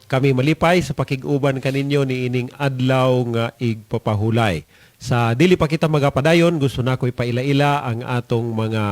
Kami malipay sa pakig-uban kaninyo niining adlaw nga igpapahulay. Sa dili pa kita magapadayon, gusto nako ipaila-ila ang atong mga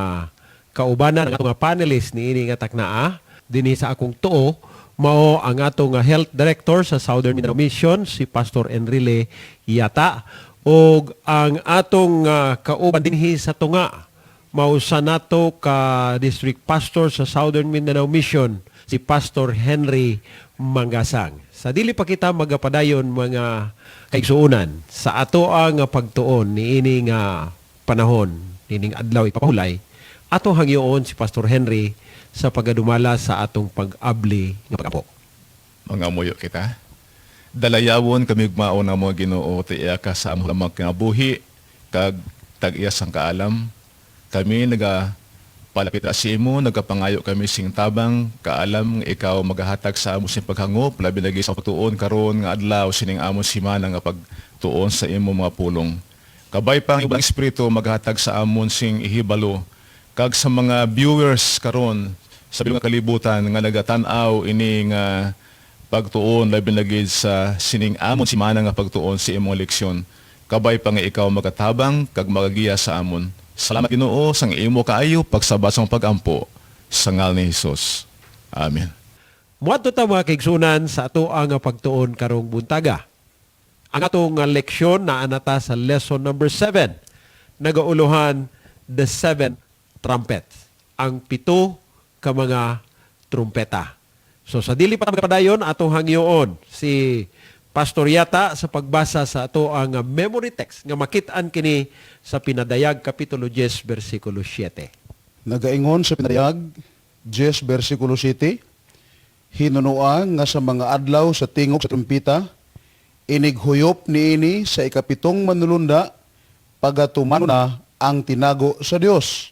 kaubanan, ang atong mga panelists niini nga taknaa. Dinhi sa akong tuo, mao ang atong health director sa Southern Mindanao Mission, si Pastor Enrile Yata, ug ang atong kauban dinhi sa tunga, mao sa nato ka district pastor sa Southern Mindanao Mission, si Pastor Henry Mangasang. Sa dili pa kita magapadayon, mga kaigsuonan, sa ato ang pagtuon niini nga panahon, niining adlaw ipapahulay, atong hangyoon si Pastor Henry sa pagadumala sa atong pag-abli nga pag-ampo. Mangamuyo kita. Dalayawon kami ugmaon na mo, Ginoo, ti iya ka sa among lamang kinabuhi kag tag-iya sang kaalam. Kami naga palapit sa imo, nagapangayo kami sing tabang kaalam nga ikaw magahatag sa amo sing paghangop, labi lagi sa pagtuon karon nga adlaw sining amon simana nga pagtuon sa imo mga pulong. Kabay pang ibang espiritu maghatag sa amon sing ihibalo kag sa mga viewers karon sa bilog nga kalibutan nga nagatan-aw ini nga pagtuon, labi na gid sa sining amon simana nga pagtuon sa imong leksyon. Kabay pa nga ikaw magatabang kag magagiya sa amon. Salamat, Ginoo, sang imo kaayo pagsabat sang pagampo sa ngalan ni Hesus. Amen. Muadto ta, mga kaigsuonan, sa ato ang pagtuon karong buntaga. Ang atong leksyon naa na ta sa lesson number 7. Nagauluhan "The Seven Trumpets." Ang pito ka mga trumpeta. So sa dili pa ta magpadayon, atong hangyoon si Pastor Yata sa pagbasa sa ato ang memory text nga makit-an kini sa Pinadayag Kapitulo 10 versikulo 7. Nagaingon sa Pinadayag 10 versikulo 7, "Hinunoa nga sa mga adlaw sa tingog sa trumpita, inighuyop niini sa ikapitong manulunda, pagatumano na ang tinago sa Dios,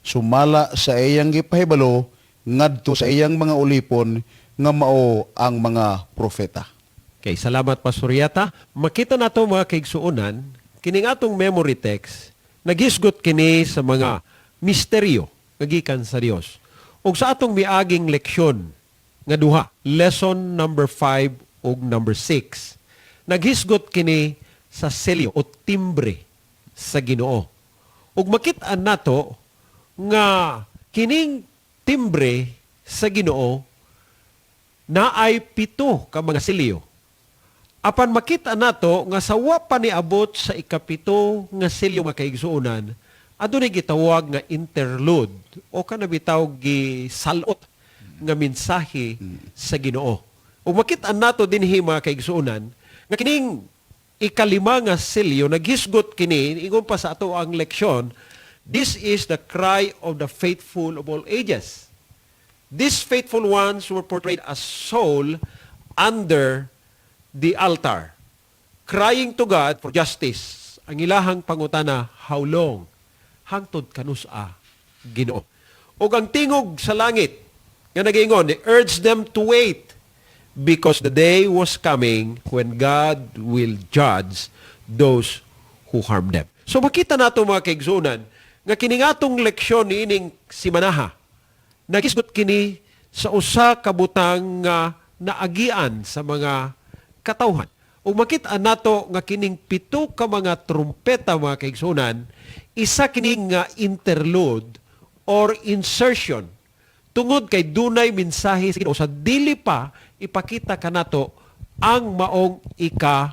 sumala sa iyang gipahibalo ngadto sa iyang mga ulipon nga mao ang mga propeta." Okay, salamat, Pastor Yata. Makita nato, mga kaigsuonan, kining atong memory text, naghisgot kini sa mga misteryo nga gikan sa Dios. Ug sa atong miaging leksyon nga duha, lesson number 5 ug number 6, naghisgot kini sa selyo o timbre sa Ginoo. Ug makit-an nato nga kining timbre sa Ginoo naay pito ka mga selyo. Apan makita nato nga sa wa pa niabot sa ikapito nga selyo, mga kaigsuonan, adunay gitawag nga interlude o kana bitaw gisalot nga mensahe sa Ginoo. Ug makita nato dinhi, mga kaigsuonan, nga kining ikalima nga selyo naghisgot kini, ingon pa sa ato ang leksyon, this is the cry of the faithful of all ages. These faithful ones were portrayed as soul under the altar, crying to God for justice. Ang ilahang pangutana, "How long? Hangtod kanus-a, Ginoo?" Ug ang tingog sa langit nga nagaingon, they urged them to wait because the day was coming when God will judge those who harm them. So makita nato, mga kaigsuonan, nga kini atong leksyon niining simanaha, nagisgot kini sa usa ka butang nga naagian sa mga katawhan. Ug makita nato nga kining pito ka mga trumpeta, mga kaigsuonan, isa kini nga interlude or insertion tungod kay dunay mensahe sa Ginoo sa dili pa ipakita kanato ang maong ika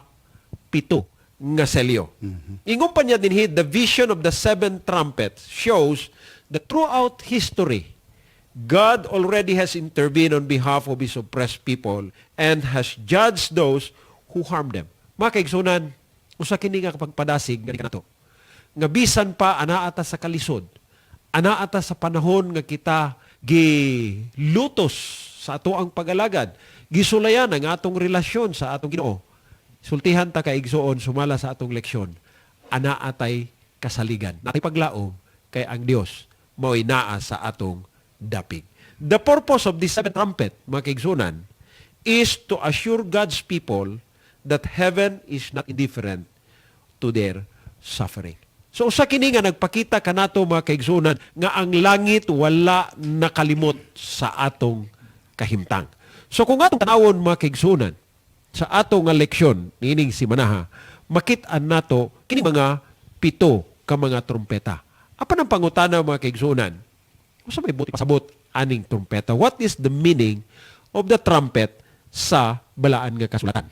pito nga selyo. Ingon pa niya dinhi, the vision of the seven trumpets shows that throughout history, God already has intervened on behalf of His oppressed people and has judged those who harm them. Mga kaigsuonan, usa kini nga pagpadasig nga nato. Nga bisan pa anaa ta sa kalisod, anaa ta sa panahon nga kita gilutos sa ato ang pag-alagad, gisulayan ang atong relasyon sa atong Ginoo. Sultihan ta, kaigsuon, sumala sa atong leksyon, anaa tay kasaligan. Naa tay paglaom kay ang Dios mao'y naa sa atong dapig. The purpose of this seven trumpet, mga kaigsuonan, is to assure God's people that heaven is not indifferent to their suffering. So usa kini nga nagpakita kanato, mga kaigsuonan, nga ang langit wala nakalimot sa atong kahimtang. So kung atong tanawon, mga kaigsuonan, sa ato nga leksyon niining simanaha, makit-an nato kini mga pito ka mga trumpeta. Apan ang pangutana, mga kaigsuonan, unsa may buot pasabot aning trumpeta? What is the meaning of the trumpet sa Balaan nga Kasulatan?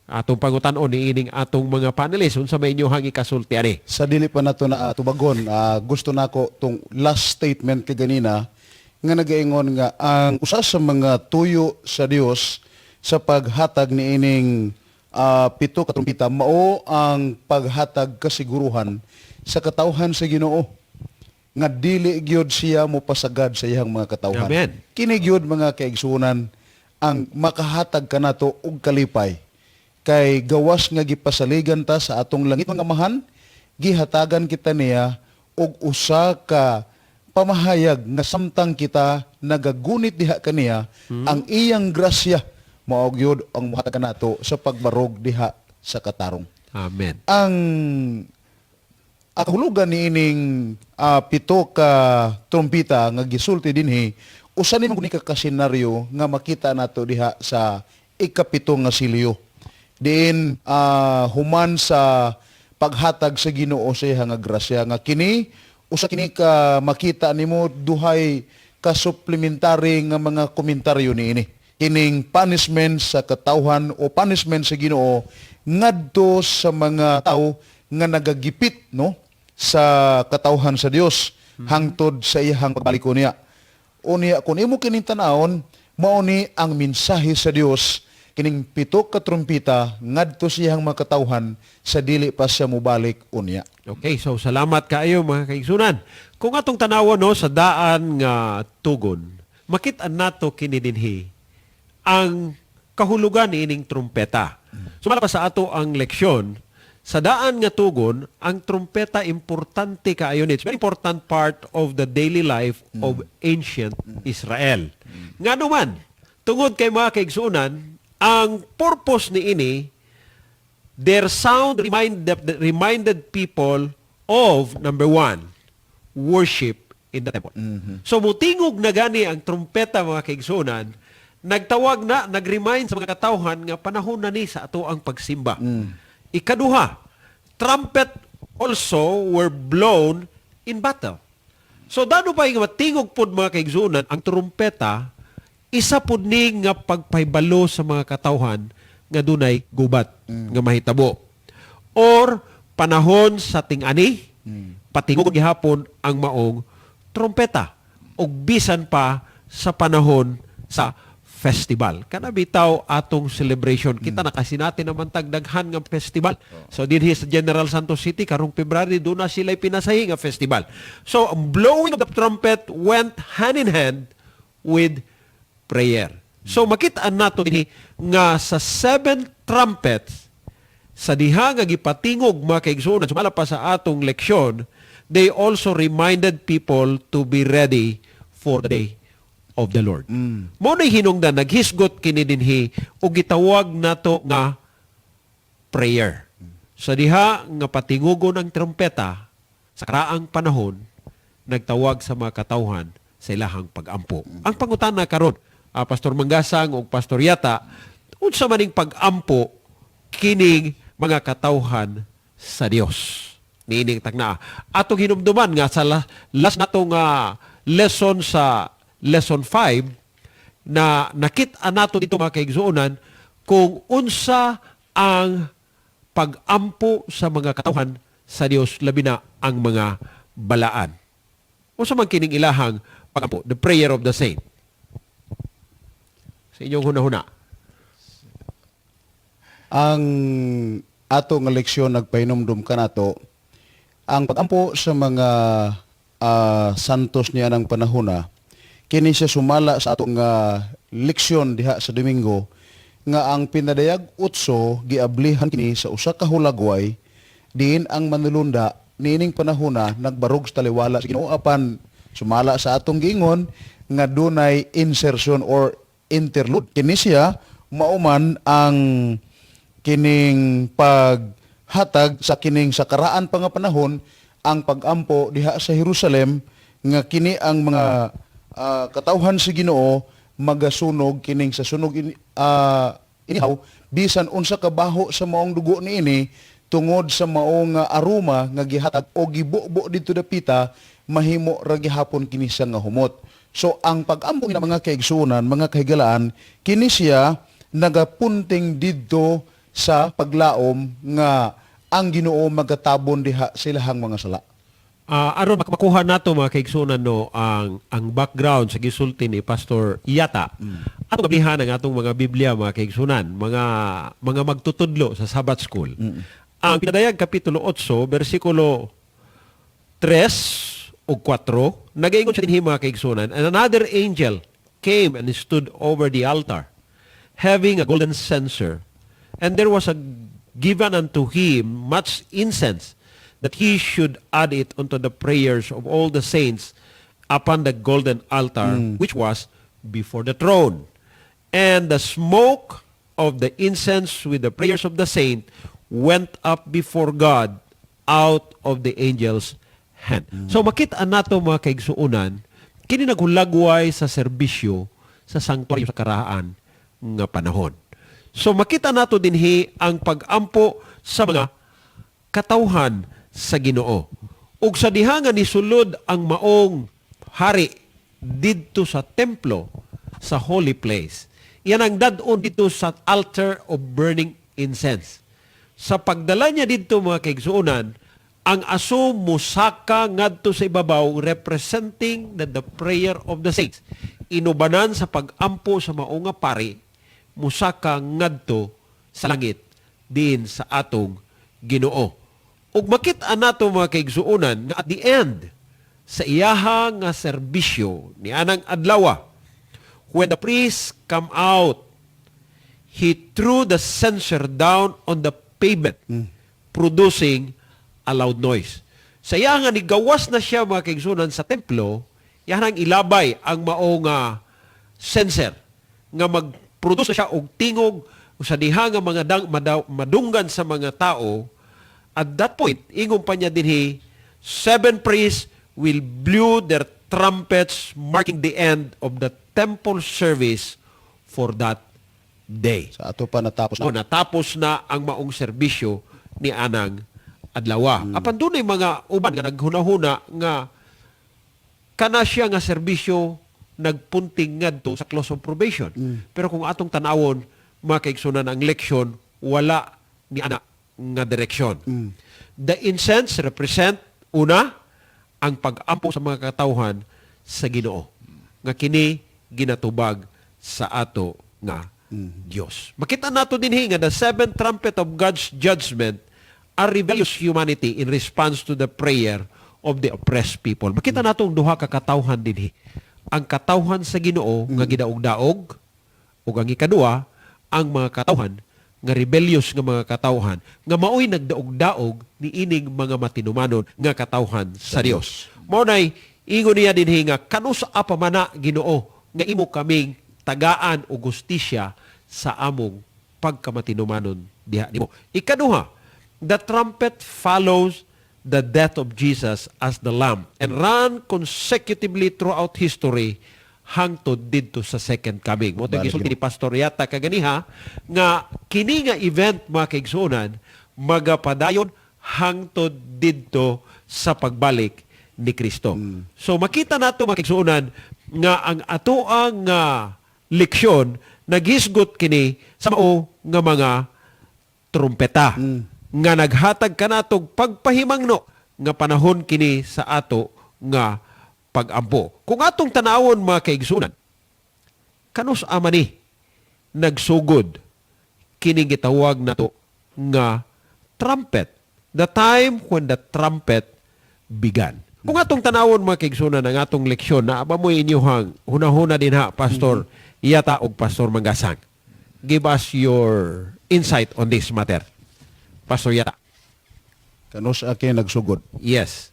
Atong pangutan-on niining atong mga panelists, unsa may inyohang ikasulti ani? Sa dili pa nato na tubagon, gusto nako tong last statement kay ganina nga nagaingon nga ang usa sa mga tuyo sa Dios sa paghatag niining pito ka trumpita mao ang paghatag kasiguruhan sa katawhan sa Ginoo nga dili gyud siya mopasagad sa iyang mga katawhan. Amen. Kini gyud, mga kaigsuonan, ang makahatag kanato og kalipay kay gawas nga gipasaligan ta sa atong langit nga Amahan, gihatagan kita niya og usa ka pamahayag nga samtang kita nagagunit diha kaniya, ang iyang grasya mao gyud ang mohatag kanato sa pagbarog diha sa katarong. Amen. Ang kahulugan niining pito ka trumpita nga gisulti dinhi, usa ni ni ka kasenaryo nga makita nato diha sa ikapito nga silyo diin human sa paghatag sa Ginoo sa iya nga grasya, nga kini usa kini ka makita nimo duhay ka supplementary nga mga komentaryo niini, kining punishment sa katawhan o punishment sa Ginoo ngadto sa mga tao nga nagagipit, no, sa katawhan sa Dios hangtod sa iyang pagbalik niya. Unya kung imo kining tan-awon, mao ni ang mensahe sa Dios kining pito ka trumpita ngadto sa iyang mga katawhan sa dili pa siya mobalik unya. Okay, so salamat kaayo, mga kaigsuonan. Kung atong tanawon, no, sa daan nga tugon, makit-an nato kini dinhi ang kahulugan niining trumpeta. Sumala pa sa ato ang leksyon, sa daan nga tugon, ang trumpeta importante kaayo ni. It's very important part of the daily life of ancient Israel. Ngano man, tungod kay, mga kaigsuonan, ang purpose niini, their sound reminded people of, number one, worship in the temple. So mutingog na gani ang trumpeta, mga kaigsuonan, nagtawag na, nag-remind sa mga katawhan nga panahon na ni sa ato ang pagsimba. Ikaduha, trumpet also were blown in battle. So dano pa nga matingog pod, mga kaigsuonan, ang trumpeta, isa pud ni nga pagpahibalo sa mga katawhan nga dunay gubat nga mahitabo. Or panahon sa ting-ani, patingog gihapon ang maong trumpeta. Og bisan pa sa panahon sa festival. Kana bitaw atong celebration. Kita nakasinati naman tag daghan nga festival. So dinhi sa General Santos City karong February duna sila pinasahi nga festival. So ang blowing of the trumpet went hand in hand with prayer. So makita nato dinhi nga sa seven trumpets sa diha nga gipatingog, mga kaigsuonan, sumala pa sa atong leksyon, they also reminded people to be ready for the day of the Lord. Mao na'y hinungdan naghisgot kini dinhi ug gitawag nato nga prayer. Sa diha nga patingugon ang trompeta sa karaang panahon, nagtawag sa mga katawhan sa ilahang pag-ampo. Ang pangutana karon, Pastor Manggasang ug Pastor Yata, unsa maning pag-ampo kining mga katawhan sa Dios niining takna? Atong hinumduman nga sa last nato nga lesson, sa lesson 5, na nakit-an nato dito, mga kaigsuonan, kung unsa ang pag-ampo sa mga katawhan sa Dios, labi na ang mga balaan. Unsa man kining ilahang pag-ampo, the prayer of the saint? Sa inyong hunahuna. Ang ato nga leksyon nagpahinumdum kanato ang pagampo sa mga santos niya ng panahona. Kini siya sumala sa ato nga leksyon diha sa Domingo nga ang Pinadayag 8 giablihan kini sa usa ka hulagway diin ang manulunda niining panahona nagbarog sa taliwala sa Ginoo, apan sumala sa atong giingon nga dunay insertion or interlude, kini siya mauman ang kining paghatag sa kining sa karaan pa nga panahon ang pagampo diha sa Jerusalem nga kini ang mga katawhan sa Ginoo. Magasunog kining sa sunog ini, inihaw bisan unsa ka baho sa maong dugo niini tungod sa maong aroma nga gihatag o gibubo didto dapita, mahimo ra gihapon kini siya nga humot. So ang pag-ampo ng mga kaigsuonan, mga kahigalaan, kini siya nagapunting didto sa paglaom nga ang Ginoo magatabon diha silahang mga sala. Aron makuha nato, mga kaigsuonan, no, ang background sa gisulti ni Pastor Yata. Atong ablihan ang atong mga Biblia, mga kaigsuonan, mga magtutudlo sa Sabbath School. Ang Pinadayag kapitulo 8 bersikulo 3 ug 4, nagaingon siya dinhi, mga kaigsuonan, "And another angel came and stood over the altar, having a golden censer, and there was a given unto him much incense, that he should add it unto the prayers of all the saints upon the golden altar which was before the throne. And the smoke of the incense with the prayers of the saint went up before God out of the angel's hand." So makita nato, mga kaigsuonan, kini naghulagway sa serbisyo sa sanktuaryo sa karaan nga panahon. So makita nato dinhi ang pag-ampo sa mga katawhan sa Ginoo. Ug sa diha nga nisulod ang maong hari didto sa templo, sa holy place. Yan ang dad-on dito sa altar of burning incense. Sa pagdala niya didto, mga kaigsuonan, ang aso musaka ngadto sa ibabaw, representing the prayer of the saints. Inubanan sa pag-ampo sa mao nga pari, musaka ngadto sa langit diin sa atong Ginoo. Ug makita nato, mga kaigsuonan, nga at the end sa iyaha nga serbisyo ni anang adlawa, when the priest come out, he threw the censer down on the pavement, producing a loud noise. Sa iya nga nigawas na siya, mga kaigsuonan, sa templo, yan ang ilabay ang mao nga censer nga mag-produce siya og tingog sa diha nga mga madunggan sa mga tao. At that point, ingon pa niya dinhi, seven priests will blow their trumpets, marking the end of the temple service for that day. Sa ato pa natapos O na. Natapos na ang maong serbisyo ni anang adlaw. Apan dunay mga uban nga naghunahuna nga kana siya nga serbisyo nagpunting ngadto sa close of probation. Pero kung atong tanawon, mga kaigsuonan, ang leksyon wala ni ana nga direksyon. The incense represent, una, ang pag-ampo sa mga katawhan sa Ginoo nga kini ginatubag sa ato nga Dios. Makita nato dinhi nga the seventh trumpet of God's judgment are rebellious humanity in response to the prayer of the oppressed people. Makita nato ang duha ka katawhan dinhi. Ang katawhan sa Ginoo nga gidaog-daog ug ang ikaduha, ang mga katawhan nga rebellious nga mga katawhan nga maoy nagdaog-daog ni ining mga matinumanon nga katawhan sa Dios. Mao nay ingon niya dinhi nga kanus-a pa man na, Ginoo, nga imo kaming tagaan og hustisya sa among pagkamatinumanon diha nimo? Ikaduha, the trumpet follows the death of Jesus as the Lamb and run consecutively throughout history hangtod didto sa second coming. Mao Balik. Gisulti ni Pastor Yata kaganiha nga kini nga event, mga kaigsuonan, magapadayon hangtod didto sa pagbalik ni Kristo. So makita nato, mga kaigsuonan, nga ang atoang nga leksyon naghisgot kini sa mao nga mga trumpeta nga naghatag kanatog pagpahimangno nga panahon kini sa ato nga pag-ampo. Kung atong tanawon, mga kaigsuonan, kanus-a man ni nagsugod kini gitawag nato nga trumpet? The time when the trumpet began. Kung atong tanawon, mga kaigsuonan, ang atong leksyon, naa ba mo inyuhang hunahuna dinha, Pastor Yata og Pastor Manggasang? Give us your insight on this matter. Pastor Yata. Kanus-a kini nagsugod? Yes.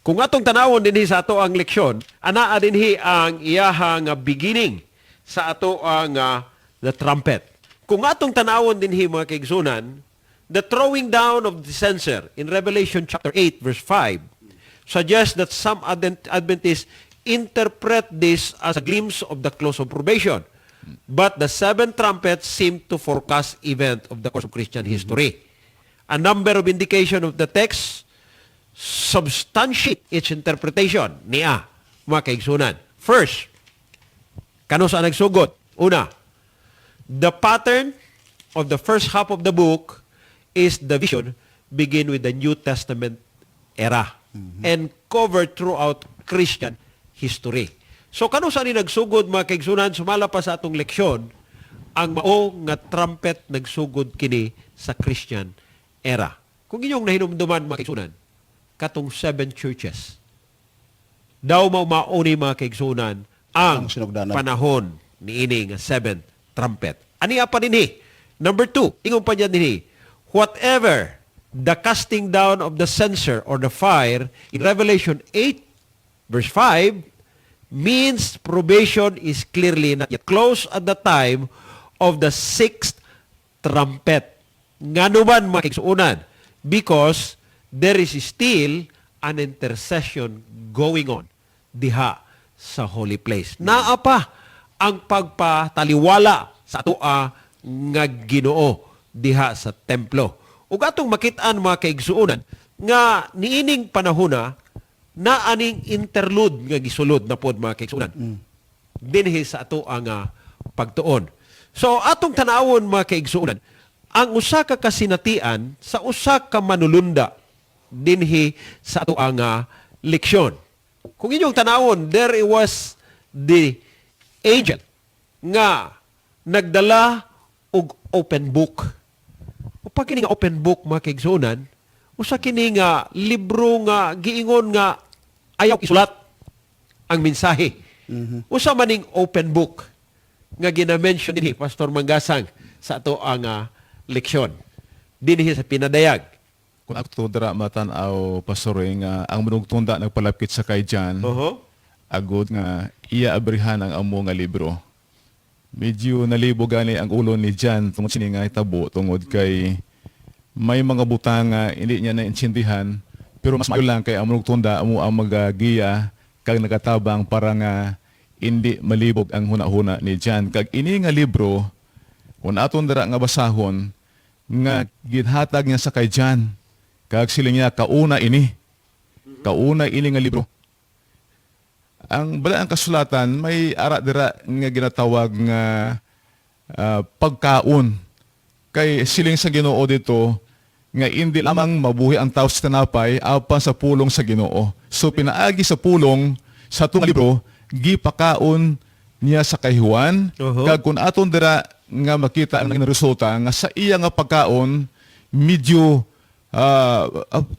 Kung atong tanawon dinhi sa ato ang leksyon, anaa dinhi ang iyahang beginning sa ato ang the trumpet. Kung atong tanawon dinhi, mga kaigsuonan, the throwing down of the censer in Revelation chapter 8 verse 5 suggests that some Adventists interpret this as a glimpse of the close of probation. But the seven trumpets seem to forecast event of the course of Christian history. A number of indication of the text substantiate its interpretation niya, mga kaigsunan. First, kano sa nagsugod? Una, the pattern of the first half of the book is the vision begin with the New Testament era and covered throughout Christian history. So kano sa ni nagsugod, mga kaigsunan, sumala pa sa atong leksyon, ang mao nga trumpet nagsugod kini sa Christian era. Kung inyong nahinumduman, mga kaigsunan, katong seven churches daw mao mauni, mga kaigsunan, ang Ang sinugdanan. Panahon niini nga seventh trumpet. Ani pa dinhi? Number 2, ingon pa niya dinhi, whatever the casting down of the censer or the fire in Revelation 8 verse 5 means probation is clearly not yet closed at the time of the sixth trumpet. Ngano man, mga kaigsuonan? Because there is still an intercession going on diha sa holy place. Naa pa ang pagpataliwala sa atoa nga Ginoo diha sa templo. Ug atong makit-an, mga kaigsuonan, nga niining panahona na aning interlude nga gisulod na pod, mga kaigsuonan, dinhi sa ato ang pagtuon. So atong tanawon, mga kaigsuonan, ang usa ka kasinatian sa usa ka manulunda dinhi sa ato ang leksyon. Kung inyong tanawon, there was the angel nga nagdala og open book. O pag kini nga open book, mga kaigsuonan, usa kini nga libro nga giingon nga ayaw isulat ang mensahe. Usa maning open book nga gina-mention dinhi, Pastor Manggasang, sa ato ang leksyon dinhi sa Pinadayag. Kung ako dira matan-aw, Pastor, nga ang manugtunda nagpalapit sa kay John, agod nga iya abrihan ang amo nga libro. Medyo nalibo gani ang ulo ni John tungod sini nga hitabo tungod kay may mga butang nga hindi niya naintindihan, pero mas maayo lang kay ang manugtunda amo ang magagiya kag nagatabang para nga hindi malibog ang huna-huna ni John. Kag ini nga libro, kung aton dira nga basahon, nga ginhatag niya sa kay John kag siling niya, "Kauna ini, kauna ini nga libro." Ang Balaang Kasulatan may ara dira nga ginatawag nga pagkaon. Kay siling sa Ginoo dito nga hindi lamang mabuhi ang tao sa tinapay apan sa pulong sa Ginoo. So pinaagi sa pulong sa atong libro, gipakaon niya sa kay Juan. Kag kung aton dira nga makita ang naging resulta nga sa iya nga pagkaon, medyo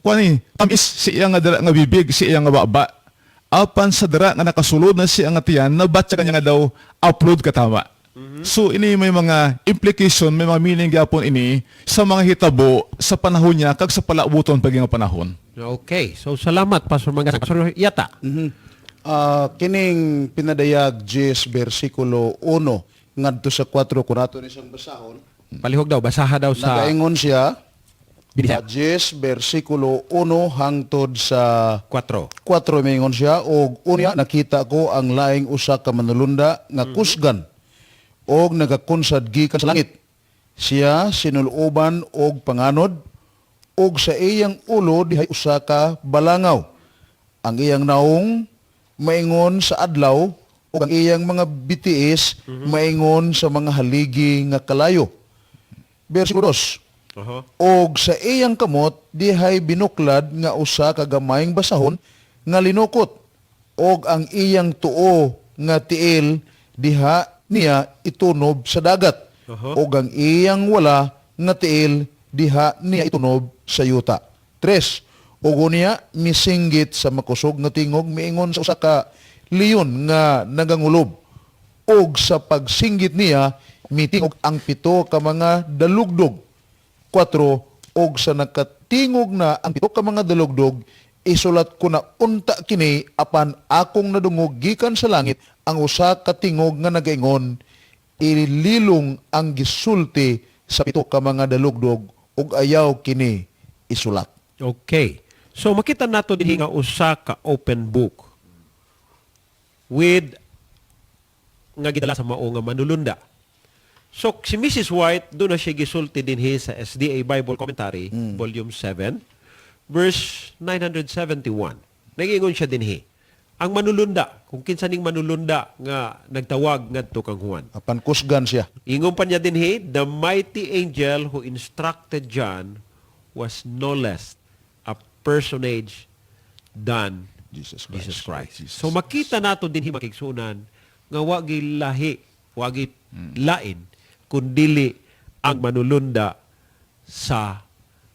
kuan ni tamis sa iya nga dira nga bibig, sa iya nga baba, apan sa dira nga nakasulod na siya nga tiyan, nabatya kanya nga daw upload katama. So ini may mga implication, may mga meaning gyapon ini sa mga hitabo sa panahon niya kag sa palaabuton pag nga panahon. Okay. So salamat, Pastor Manggasang. Pastor Yata. Kining Pinadayag 10 versikulo 1 ngadto sa 4, kung ato ni siyang basahon. Palihog daw, basaha daw sa Nagaingon siya Binisaya. 10 versikulo 1 hangtod sa 4. 4, mingon siya, "Og unya nakita ko ang laing usa ka manulunda nga kusgan og nagakunsad gikan sa langit. Siya sinuluban og panganod og sa iyang ulo dihay usa ka balangaw. Ang iyang naong maingon sa adlaw ug ang iyang mga bitiis maingon sa mga haligi nga kalayo." Versikulo 2. "Og sa iyang kamot dihay binuklad nga usa ka gamayng basahon nga linukot og ang iyang tuo nga tiil diha niya itunob sa dagat ug ang iyang wala nga tiil diha niya itunob sa yuta." Tres. "Ug unya misinggit sa makusog nga tingog miingon sa usa ka leon nga nagangulob ug sa pagsinggit niya mitingog ang pito ka mga dalugdog. 4. "Og sa nakatingog na ang pito ka mga dalugdog, isulat ko na unta kini, apan akong nadungog gikan sa langit ang usa ka tingog nga nagaingon, 'Ililong ang gisulti sa pito ka mga dalugdog ug ayaw kini isulat.'" Okay. So makita nato dinhi nga usa ka open book with nga gidala sa mao nga manulunda. So si Mrs. White doon na siya gisulti dinhi sa SDA Bible Commentary, Volume 7, verse 971. Nagingon siya dinhi. Ang manulunda, kung kinsa ning manulunda nga nagtawag ngadto kang Juan. Apan kusgan siya. Ingon pa niya dinhi, the mighty angel who instructed John was no less a personage than Jesus Christ. Jesus Christ. So makita nato dinhi, mga kaigsuonan, nga wa lahi, wa lain kundili ang manulunda sa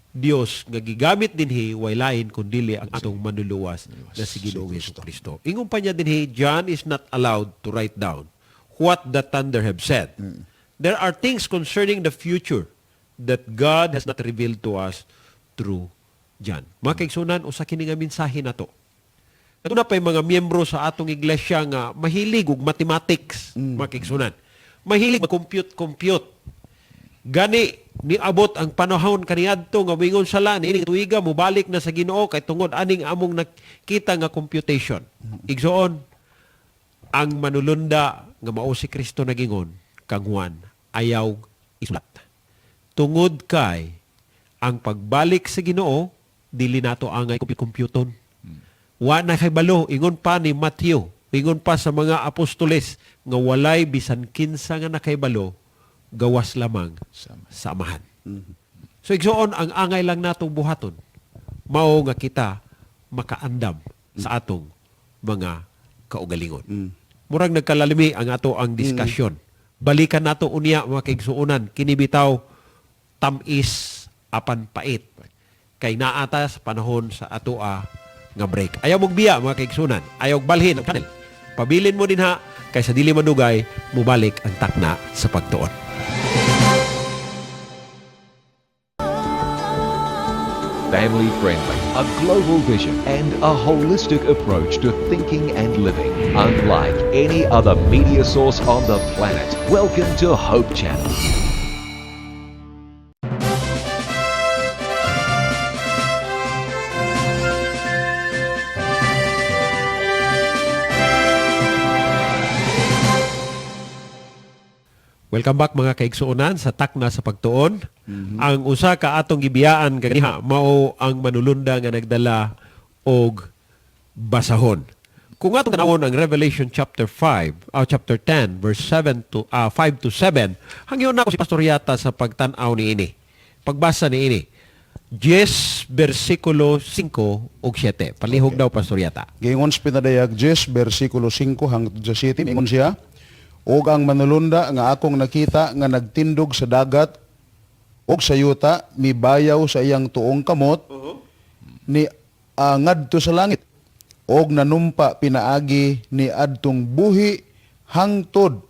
Dios nga gigamit dinhi way lain kundili ang atong manluluwas na si Ginoong Kristo. Ingon pa niya dinhi, John is not allowed to write down what the thunder have said. There are things concerning the future that God has not revealed to us through John. Mga kaigsuonan, usa kini nga mensahe nato. Aduna pa'y mga miyembro sa atong iglesia nga mahilig og mathematics, mga kaigsuonan. Mahilig mag-compute-compute. Gani niabot ang panahon kaniadto nga moingon sala niining tuiga mobalik na sa Ginoo kay tungod aning among nakita nga computation. Igsoon, ang manulunda nga mao si Kristo nagingon kang Juan, ayaw isulat. Tungod kay ang pagbalik sa Ginoo dili nato angay compute-computon. Wa na kay balo, ingon pa ni Matthew, ingon pa sa mga apostoles nga walay bisan kinsa nga nakaybalo gawas lamang Sama. sa Amahan. So igsoon, ang angay lang natong buhaton mao nga kita makaandam sa atong mga kaugalingon. Murag nagkalalimi ang ato ang diskusyon. Balikan nato unya, mga kaigsuonan, kini bitaw tam-is apan pait. Kay naata sa panahon sa atoa nga break. Ayaw mong biya, mga kaigsuonan. Ayaw balhin ang channel. Pabilin mo dinha kay sa dili madugay mubalik ang Takna sa Pagtuon. Family friendly, a global vision, and a holistic approach to thinking and living. Unlike any other media source on the planet. Welcome to Hope Channel. Welcome back, mga kaigsuonan, sa Takna sa Pagtuon. Ang usa ka atong gibiyaan ganiha mao ang manulunda nga nagdala og basahon. Kung atong tanawon ang Revelation chapter 5, chapter 10 verse 7 to 5 to 7, hangyo na ko si Pastor Yata sa pagtan-aw niini. Pagbasa niini. 10 versikulo 5 ug 7. Palihog daw, Pastor Yata. Giingon sa pinadayag 10 versikulo 5 hangtod sa 7, ingon siya, "Og ang manulunda nga akong nakita nga nagtindog sa dagat og sa yuta mibayaw sa iyang tuong kamot ni ngadto sa langit og nanumpa pinaagi ni adtong buhi hangtod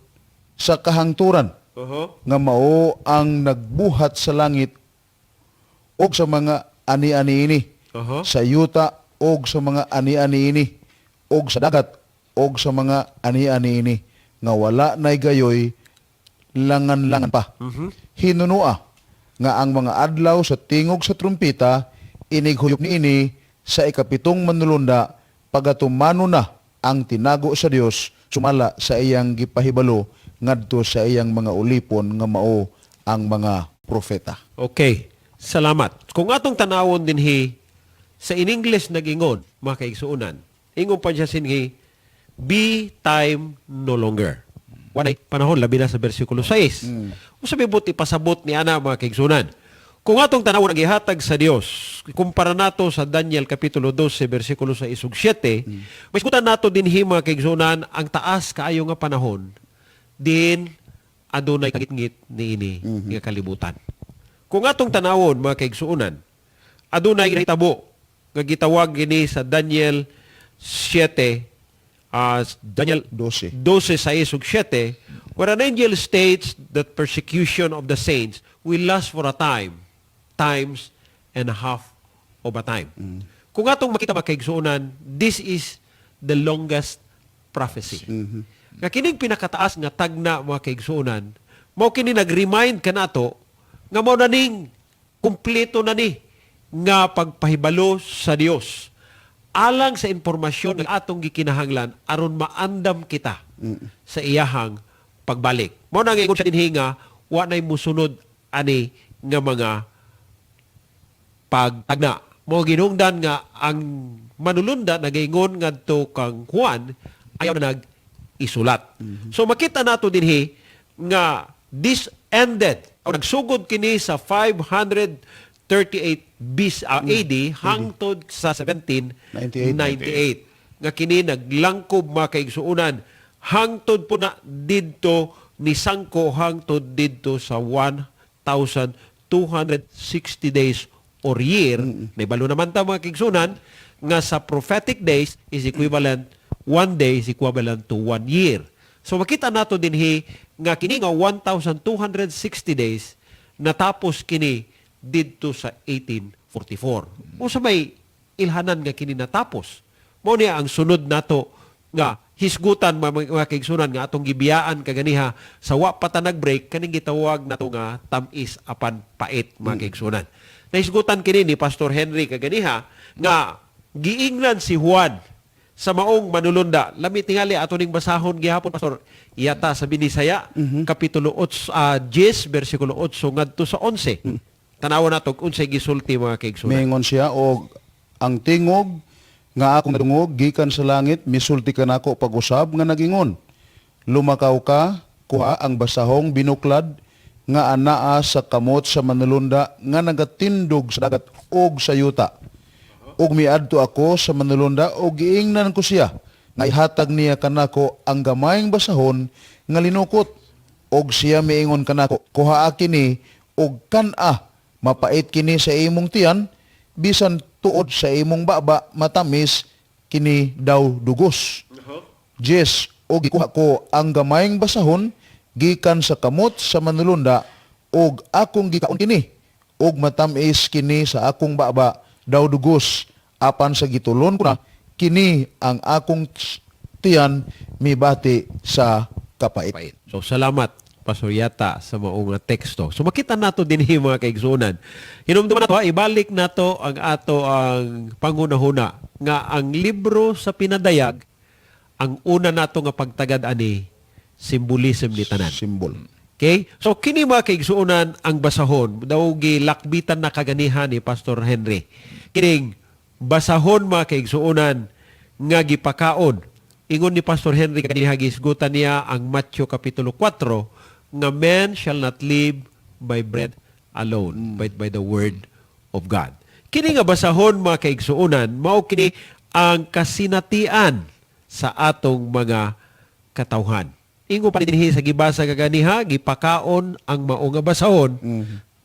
sa kahangturan nga mao ang nagbuhat sa langit og sa mga ani-ani ini, sa yuta og sa mga ani-ani ini, og sa dagat og sa mga ani-ani ini, nga wala nay gayoy langan-langan pa. Hinunua nga ang mga adlaw sa tingog sa trumpita inighuyop niini sa ikapitong manulunda, pagatumano na ang tinago sa Dios sumala sa iyang gipahibalo ngadto sa iyang mga ulipon nga mao ang mga propeta." Okay. Salamat. Kung atong tanawon dinhi sa in English nagingon, mga kaigsuonan, ingon pa siya sinhi, be time no longer. Walay panahon, labi na sa versikulo 6. Usa may buti pasabot ni ana, mga kaigsuonan. Kung atong tanawon ang gihatag sa Dios, kumpara nato sa Daniel kapitulo 12 versikulo 6 ug 7, maisgutan nato dinhi, mga kaigsuonan, ang taas kaayo nga panahon din adunay kagitngit niini nga kalibutan. Kung atong tanawon, mga kaigsuonan, adunay nahitabo nga gitawag gini sa Daniel 7, Daniel 12. 12, 6 ug 7, where an angel states that persecution of the saints will last for a time, times, and a half of a time. Kung atong makita, mga kaigsuonan, this is the longest prophecy. Nga kining pinakataas nga tagna, mga kaigsuonan, mao kini nag-remind kanato nga mao na ning kumpleto na ni nga pagpahibalo sa Dios alang sa impormasyon nga atong gikinahanglan aron maandam kita. sa iyahang pagbalik. Mao na ingon siya dinhi nga wa nay musunod ani nga mga pagtagna. Mao ginungdan nga ang manulunda nagaingon ngadto kang Juan ayaw na nag isulat. So makita nato dinhi nga this ended o nagsugod kini sa 538 BC, AD hangtod sa 1798 nga kini naglangkob, mga kaigsuonan, hangtod po na didto ni sangko hangtod didto sa 1,260 days or year. Naibalo naman ta, mga kaigsuonan, nga sa prophetic days is equivalent, one day is equivalent to one year. So makita nato dinhi nga kini nga 1,260 days natapos kini didto sa 1844. Unsa may ilhanan nga kini natapos? Mao niya ang sunod nato nga hisgutan, mga kaigsuonan, nga atong gibiyaan kaganiha sa wa pa ta nag-break, kaning gitawag nato nga tam-is apan pait, mga kaigsuonan. Nahisgutan kini ni Pastor Henry kaganiha nga giingnan si Juan sa maong manulunda. Lami tingali ato ning basahon gihapon, Pastor Yata, sa Binisaya, kapitulo 8, 10 bersikulo 8 ngadto sa 11. Tanawa nato kung unsay gisulti, mga kaigsuonan. Mingon siya, og ang tingog nga akong nadungog gikan sa langit misulti kanako pag-usab nga nagingon: "Lumakaw ka, kuha ang basahong binuklad nga anaa sa kamot sa manulunda nga nagatindog sa dagat ug sa yuta." Ug miadto ako sa manulunda ug giingnan ko siya nga ihatag niya kanako ang gamayng basahon nga linukot. Og siya miingon kanako: "Kuhaa kini ug kan-a, mapait kini sa imong tiyan, bisan tuod sa imong baba matamis kini daw dugos." 10. Og gikuha ko ang gamayng basahon gikan sa kamot sa manulunda og akong gikaon kini, ug matamis kini sa akong baba daw dugos, apan sa gitulon ko na kini, ang akong tiyan mibati sa kapait. Pait. So salamat, Pastor Yata, sa maong nga teksto. So makita nato dinhi, mga kaigsuonan. Hinumduman nato ha, ibalik nato ang ato ang pangunahuna nga ang libro sa Pinadayag, ang una nato nga pagtagad ani, symbolism ni tanan. Symbol. Okay? So kini, mga kaigsuonan, ang basahon daw gilakbitan na kaganihan ni Pastor Henry. Kining basahon, mga kaigsuonan, nga gipakaon. Ingon ni Pastor Henry kaganiha, gisgutan niya ang Matthew kapitulo 4 nga man shall not live by bread alone but by the word of God. Kini nga basahon, mga kaigsuonan, mao kini ang kasinatian sa atong mga katawhan. Ingon pa dinhi sa gibasa kaganiha, gipakaon ang mao nga basahon,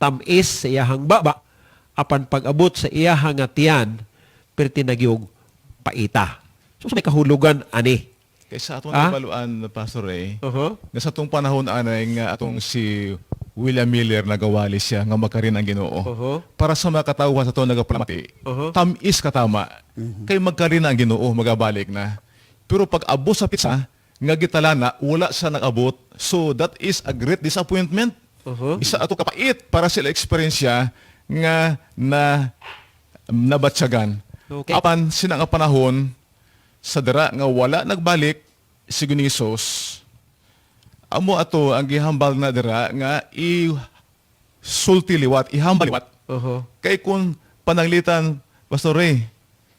tamis sa iyahang baba, apan pag-abot sa iyahang nga tiyan, perti nagyog paita. So may kahulugan ani. Kay sa atong Ah? nabaluan, Pastor Ray, nga sa atong panahon anay nga atong si William Miller nagawali siya nga makarin ang Ginoo. Para sa mga katawhan sa atong nagapalamati, tamis katama. Kay magkarin ang Ginoo, magabalik na. Pero pag abot sa petsa nga gitala na, wala siya nag-abot. So that is a great disappointment. Isa ato kapait para sila eksperyensya nga na nabatsyagan. Apan sina nga panahon sa dira nga wala nagbalik si Ginoong, amo ato ang gihambal na dira nga i sulti liwat, ihambal liwat. Kay kung pananglitan, Pastor Ray,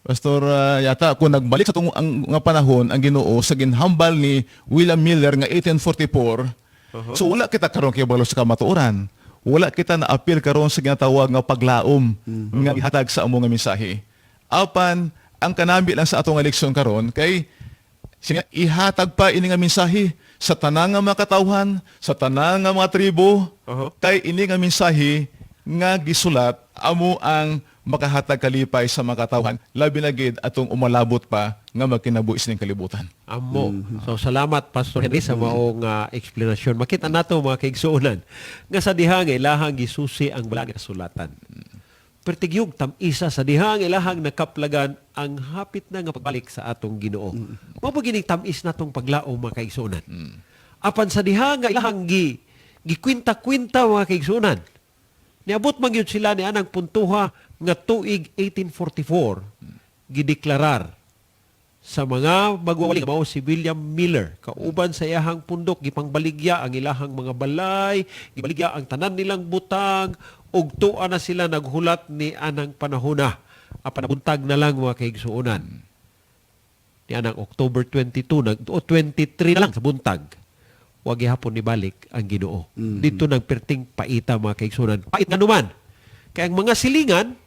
Pastor Yata, kung nagbalik sa tong ang nga panahon ang Ginoo sa ginhambal ni William Miller nga 1844, so wala kita karon kibalo sa kamatuoran. Wala kita na apil karon sa ginatawag nga paglaom nga gihatag sa amo nga mensahe. Apan ang kanami lang sa atong leksyon karon kay siya ihatag pa ini nga mensahe sa tanang nga mga katawhan, sa tanang nga mga tribo, kay ini nga mensahe nga gisulat amo ang makahatag kalipay sa mga katawhan, labi na gid atong umalabot pa nga magkinabuhi sining kalibutan. Amo. So salamat, Pastor Henry, sa maong eksplanasyon. Makita nato, mga kaigsuonan, nga sa diha nga ilahang gisusi ang balaan nga kasulatan, pertigyog tam-isa sa diha nga ilahang nakaplagan ang hapit na nga pagbalik sa atong Ginoo. Mao pa gining tam-is natong paglaom, mga kaigsuonan. Apan sa diha nga ilahang gikwinta-kwinta, mga kaigsuonan, niabot man gyud sila ni anang puntuha nga tuig 1844 gideklarar Sa mga magwawali mao si William Miller, kauban sa iyahang pundok, gipangbaligya ang ilahang mga balay, gibaligya ang tanan nilang butang, ug tua na sila naghulat ni anang panahona. Apan nabuntag na lang, mga kaigsuonan, ni anang October 22 nag o 23 na lang sa buntag, wa gihapon nibalik ang Ginoo. Dito nagperting paita, mga kaigsuonan. Pait nga naman kay ang mga silingan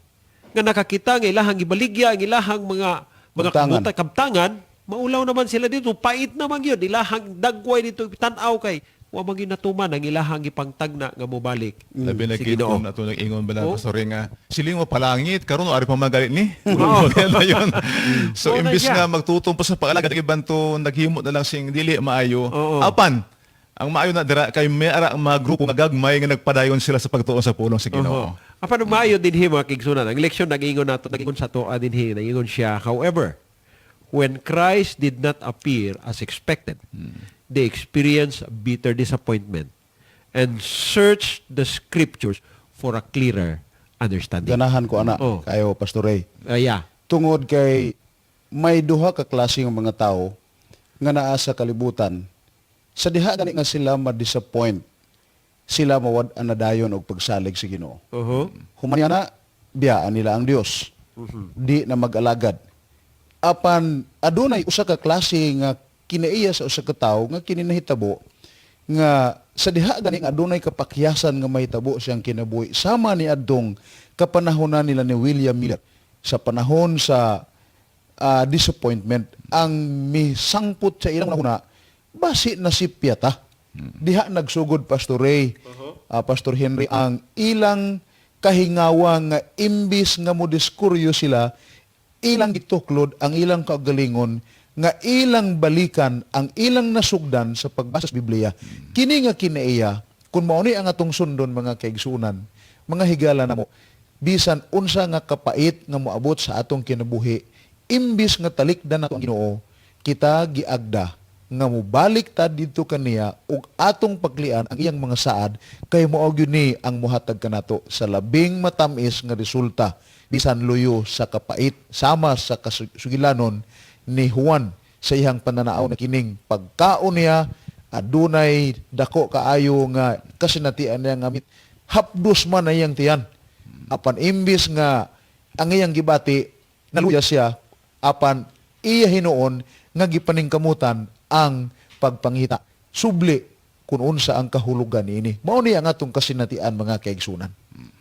nga nakakita nga ilahang gibaligya ang ilahang mga Kabtangan. kabuta, kabtangan, maulaw naman sila dito. Pait naman yun ilahang dagway dito tan-aw kay wa man gyud natuman ang ilahang gipangtagna nga mobalik Labi na si gid Ginoo. kung ato nag-ingon ba na, Oh. Pastor, nga siling mo palangit karon ari pa magalit ni. Oo. Na yun. So Oo na imbis siya. nga magtutong pa sa pag-alagad ang iban to naghimo na lang sing dili maayo. Oo. Apan ang maayo na dira kay may ara ang mga grupo nga gagmay nga nagpadayon sila sa pagtuon sa pulong sa Ginoo. Oho. Apan maayo dinhi, mga kaigsuonan. Ang leksyon nag-ingon nato, nag-ingon sa atoa dinhi, nag-ingon siya. However, when Christ did not appear as expected, they experienced bitter disappointment and searched the scriptures for a clearer understanding. Ganahan ko ana kayo, Pastor Ray. Yeah. Tungod kay may duha ka klase ng mga tao nga naa sa kalibutan. Sa diha gani nga sila ma-disappoint, sila mawad-an na dayon og pagsalig sa Ginoo. Human na biyaan nila ang Dios. Di na mag-alagad. Apan adunay usa ka klase nga kinaiya sa usa ka tawo nga kini nahitabo nga sa diha gani nga adunay kapakyasan nga mahitabo siyang kinabuhi sama ni adtong kapanahonan nila ni William Miller sa panahon sa disappointment. Ang misangpot sa ilang una, basi na si Pieta. Diha nagsugod, Pastor Ray, Pastor Henry, ang ilang kahingawa nga imbis nga mo diskuryo sila, ilang gituklod ang ilang kaugalingon nga ilang balikan ang ilang nasugdan sa pagbasa sa Biblia. Kini nga kinaiya, kung mao ni ang atong sundon, mga kaigsunan, mga higala namo, bisan unsa nga kapait nga moabot sa atong kinabuhi, imbis nga talikdan nato ang Ginoo, kita giagda nga mobalik ta didto kaniya ug atong paglian ang iyang mga saad kay mao gyud ni ang mohatag kanato sa labing matamis nga resulta bisan luyo sa kapait, sama sa kasugilanon ni Juan sa iyang pananaw na kining pagkaon niya adunay dako kaayo nga kasinatian niya nga hapdos man na iyang tiyan, apan imbis nga ang iyang gibati naluya siya, apan iya hinuon nga gipaningkamutan ang pagpangita subli kung unsa ang kahulugan niini. Mao ni ang atong kasinatian, mga kaigsunan.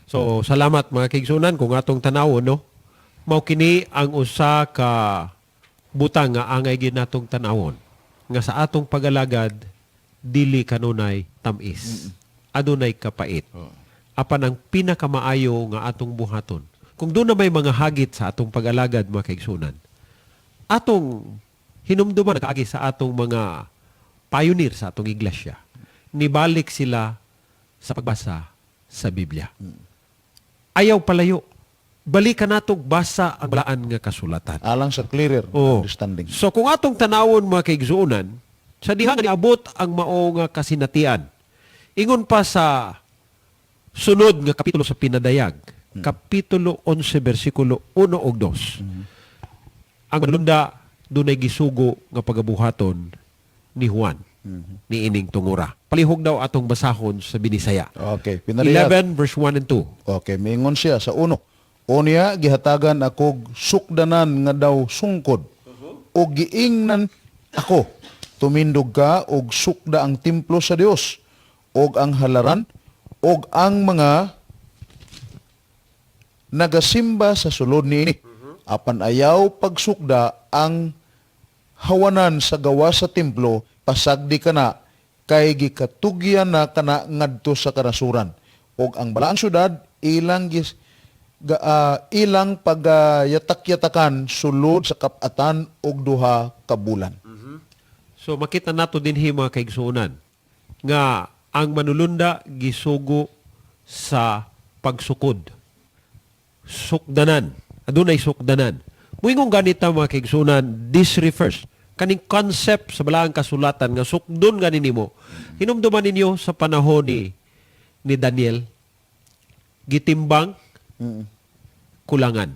So, salamat, mga kaigsunan, kung atong tanawon, no. Mao kini ang usa ka butang nga angay gid natong tanawon nga sa atong pagalagad dili kanunay tamis. Adunay kapait. Apan ang pinakamaayo nga atong buhaton, kung duna may mga hagit sa atong pag-alagad, mga kaigsunan, atong hinumduman kaagi sa atong mga pioneer sa atong iglesia. Nibalik sila sa pagbasa sa Biblia. Ayaw palayo. Balikan natong basa ang balaan nga kasulatan. Alang sa clearer understanding. So kung atong tanawon, mga kaigsuonan, sa diha nga niabot ang mao nga kasinatian. Ingon pa sa sunod nga kapitulo sa Pinadayag, kapitulo 11 bersikulo 1 ug 2. Ang manulunda dunay gisugo nga pagabuhaton ni Juan ni ining tungura. Palihog daw atong basahon sa Binisaya. Okay, Pinadayag. 11 verse 1 and 2. Okay, miingon siya sa uno. Unya gihatagan akog sukdanan nga daw sungkod. O giingnan ako, tumindog ka og sukda ang templo sa Dios og ang halaran og ang mga nagasimba sa sulod niini. Apan ayaw pagsukda ang hawanan sa gawas sa templo, pasagdi kana kay gikatugyan na kana ngadto sa kanasuran. Og ang balaang syudad ilang ilang pagayatak-yatakan sulod sa kap-atan og 2 ka bulan. So makita nato dinhi, mga kaigsuonan, nga ang manulunda gisugo sa pagsukod. Sukdanan. Adunay sukdanan. Muingon ganita, mga kaigsuonan, this refers kaning concept sa balaang kasulatan nga sukdon gani nimo. Hinumduman ninyo sa panahon ni Daniel, gitimbang kulangan.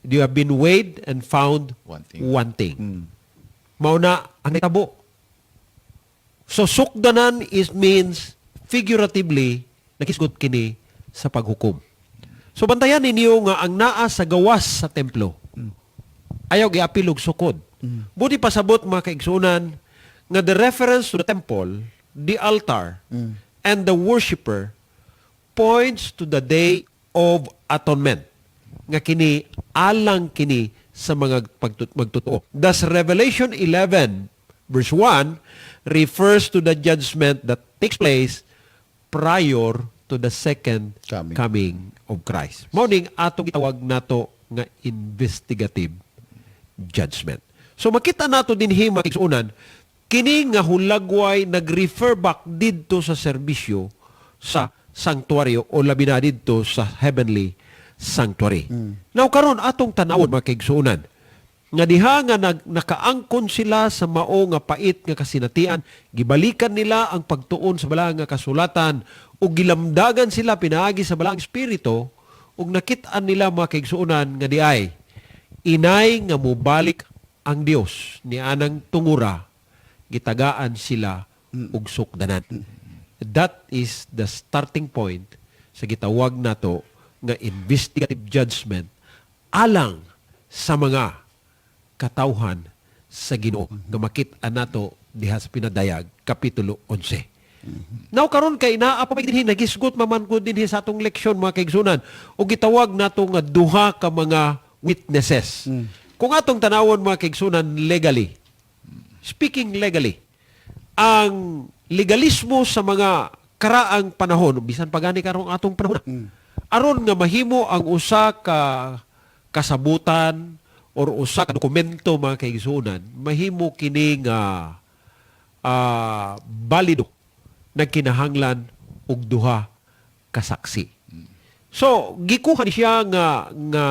You have been weighed and found wanting. Wanting. Mao na ang nahitabo. So sukdanan is means figuratively naghisgot kini sa paghukom. So bantayan ninyo nga ang naa sa gawas sa templo, ayaw giapil og sukod. Buot pasabot, mga kaigsunan, nga the reference to the temple, the altar, and the worshipper points to the Day of Atonement. Nga kini alang kini sa mga magtotoo. Thus Revelation 11 verse 1 refers to the judgment that takes place prior to the second coming, coming of Christ. Mao ning atong gitawag nato nga investigative judgment. So makita nato dinhi, mga kaigsuonan, kini nga hulagway nag-refer back didto sa serbisyo sa sanctuary o labi na didto sa heavenly sanctuary. Now karon atong tanawon, mga kaigsuonan, nga diha nga nakaangkon sila sa mao nga pait nga kasinatian, gibalikan nila ang pagtuon sa balaan nga kasulatan ug gilamdagan sila pinaagi sa Balaang Espiritu ug nakit-an nila, mga kaigsuonan, nga diay inay nga mobalik ang Dios ni anang tungura, gitagaan sila og sukdanan. That is the starting point sa gitawag nato nga investigative judgment alang sa mga katawhan sa Ginoo nga makit-an nato diha sa Pinadayag kapitulo 11. Now karon kay naa pa may dinhi nagisgot man ko dinhi sa atong leksyon, mga kaigsunan, ug gitawag nato nga duha ka mga witnesses. Kung atong tanawon, mga kaigsunan, legally speaking, legally, ang legalismo sa mga karaang panahon, bisan pa gani karong atong panahon, aron nga mahimo ang usa ka kasabutan or usa ka dokumento, mga kaigsunan, mahimo kini nga balido, nagkinahanglan og duha ka saksi. So, gikuha ni siya nga nga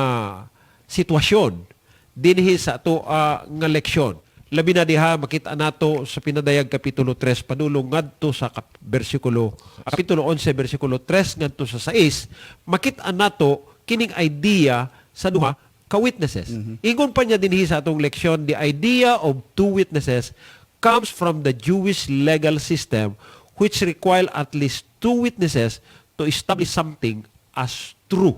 sitwasyon dinhi sa ato nga leksyon. Labi na diha makita nato sa Pinadayag kapitulo 3 padulong ngadto sa bersikulo kapitulo 11 bersikulo 3 ngadto sa 6, makita nato kining idea sa duha ka witnesses. Ingon pa niya dinhi sa atong leksyon, the idea of two witnesses comes from the Jewish legal system, which require at least two witnesses to establish something as true.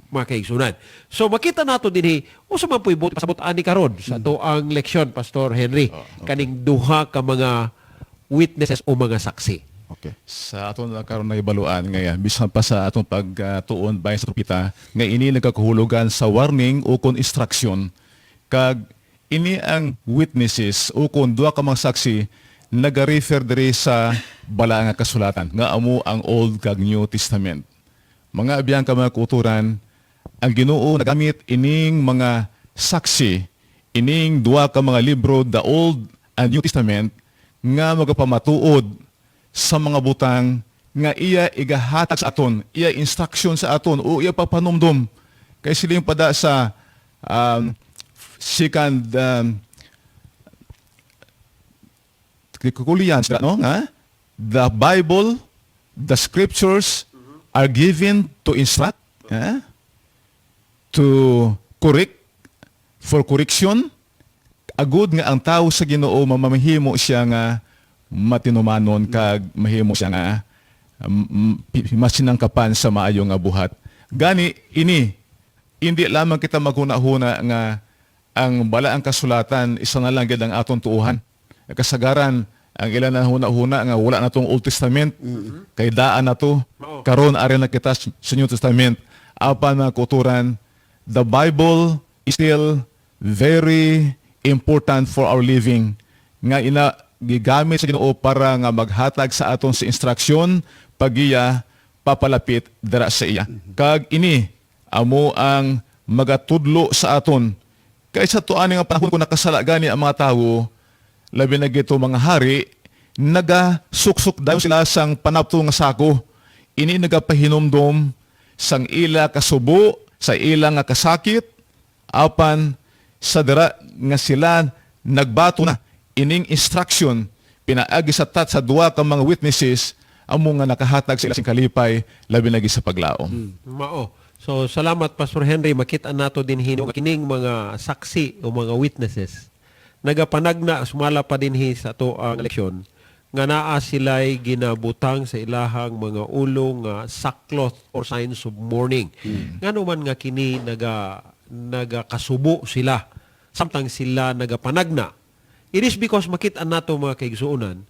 Mga kaigsunan. So makita nato dinhi usa man po'y buot pasabot ani karon sa ato ang leksyon, Pastor Henry, kaning duha ka mga witnesses o mga saksi. Okay. Sa aton na karon na ibaluan nga bisan pa sa atong pagtuon bahin sa trumpita nga ini nagkakuhulugan sa warning o kon instruction, kag ini ang witnesses o kon duha ka mga saksi naga-refer diri sa balaan nga kasulatan nga amo ang Old kag New Testament. Mga abyan ka mga kauturan, ang Ginoo nagamit ining mga saksi, ining duha ka mga libro, the Old and New Testament, nga magapamatuod sa mga butang nga iya igahatag sa aton, iya instruction sa aton o iya papanumdum. Kay sila yung pada sa second Kukulian, no? Nga? The Bible, the scriptures are given to instruct, ha? To correct, for correction, agud nga ang tao sa Ginoo mamamahimo siya nga matinumanon kag mahimo siya nga masinangkapan sa maayo nga buhat. Gani ini hindi lamang kita maghuna-huna nga ang balaang kasulatan isa na lang gid ang atong tuuhan. Kasagaran ang ilan na huna-huna nga wala na tong Old Testament kay daan na to, karon ari na kita sa New Testament. Apan, mga kauturan, the Bible is still very important for our living nga ina gigamit sa Ginoo para nga maghatag sa aton sa instruksyon pagiya papalapit dira sa iya. Kag ini amo ang magatudlo sa aton kay sa tuani nga panahon, kung nakasala gani ang mga tawo, labi na gito mga hari, naga suksok dayon sila sang panapto nga sako. Ini nagapahinumdom sang ila kasubo sa ila nga kasakit, apan sa dira nga sila nagbato na ining instruction pinaagi sa tat sa duha ka mga witnesses, amo nga nakahatag sila sing kalipay, labi na sa paglaom. Mao. So salamat, Pastor Henry. Makita nato dinhi nga kining mga saksi o mga witnesses nagapanagna sumala pa dinhi sa atoang leksyon nga naa sila'y ginabutang sa ilahang mga ulo nga sackcloth or signs of mourning. Ngano man nga kini nagakasubo sila samtang sila nagapanagna? It is because makita nato, mga kaigsuonan,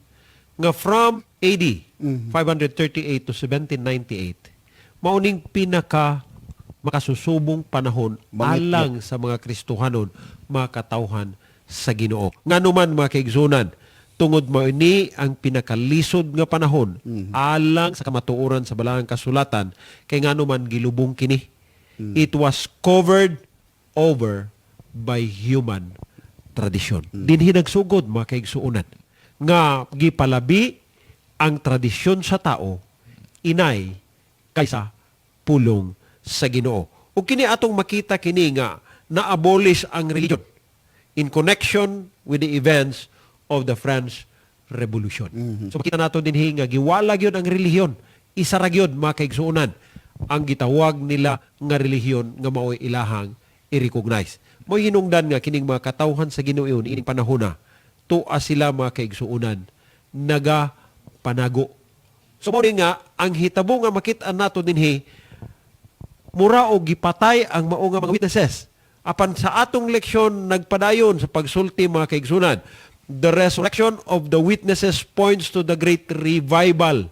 nga from AD 538 to 1798 mauning pinaka makasusubong panahon alang sa mga Kristohanon, mga katawhan sa Ginoo. Ngano man, mga kaigsuonan? Tungod mao ini ang pinakalisod nga panahon alang sa kamatuoran sa Balaang Kasulatan, kay ngano man gilubong kini. It was covered over by human tradition. Dinhi nagsugod, mga kaigsuonan, nga gipalabi ang tradisyon sa tao inay kaysa pulong sa Ginoo. Ug kini atong makita kini nga na-abolish ang religion in connection with the events of the French Revolution. So makita nato dinhi nga giwala gyud ang relihiyon. Isa ra gyud, mga kaigsuonan, ang gitawag nila nga relihiyon nga mao'y ilahang i-recognize. Mo hinungdan nga kining mga katawhan sa Ginoo ining panahona, tua sila, mga kaigsuonan, naga panago. So mao ni nga ang hitabo nga makit-an nato dinhi, mura og gipatay ang mao nga mga witnesses. Apan sa atong leksyon nagpadayon sa pagsulti, mga kaigsunan, the resurrection of the witnesses points to the great revival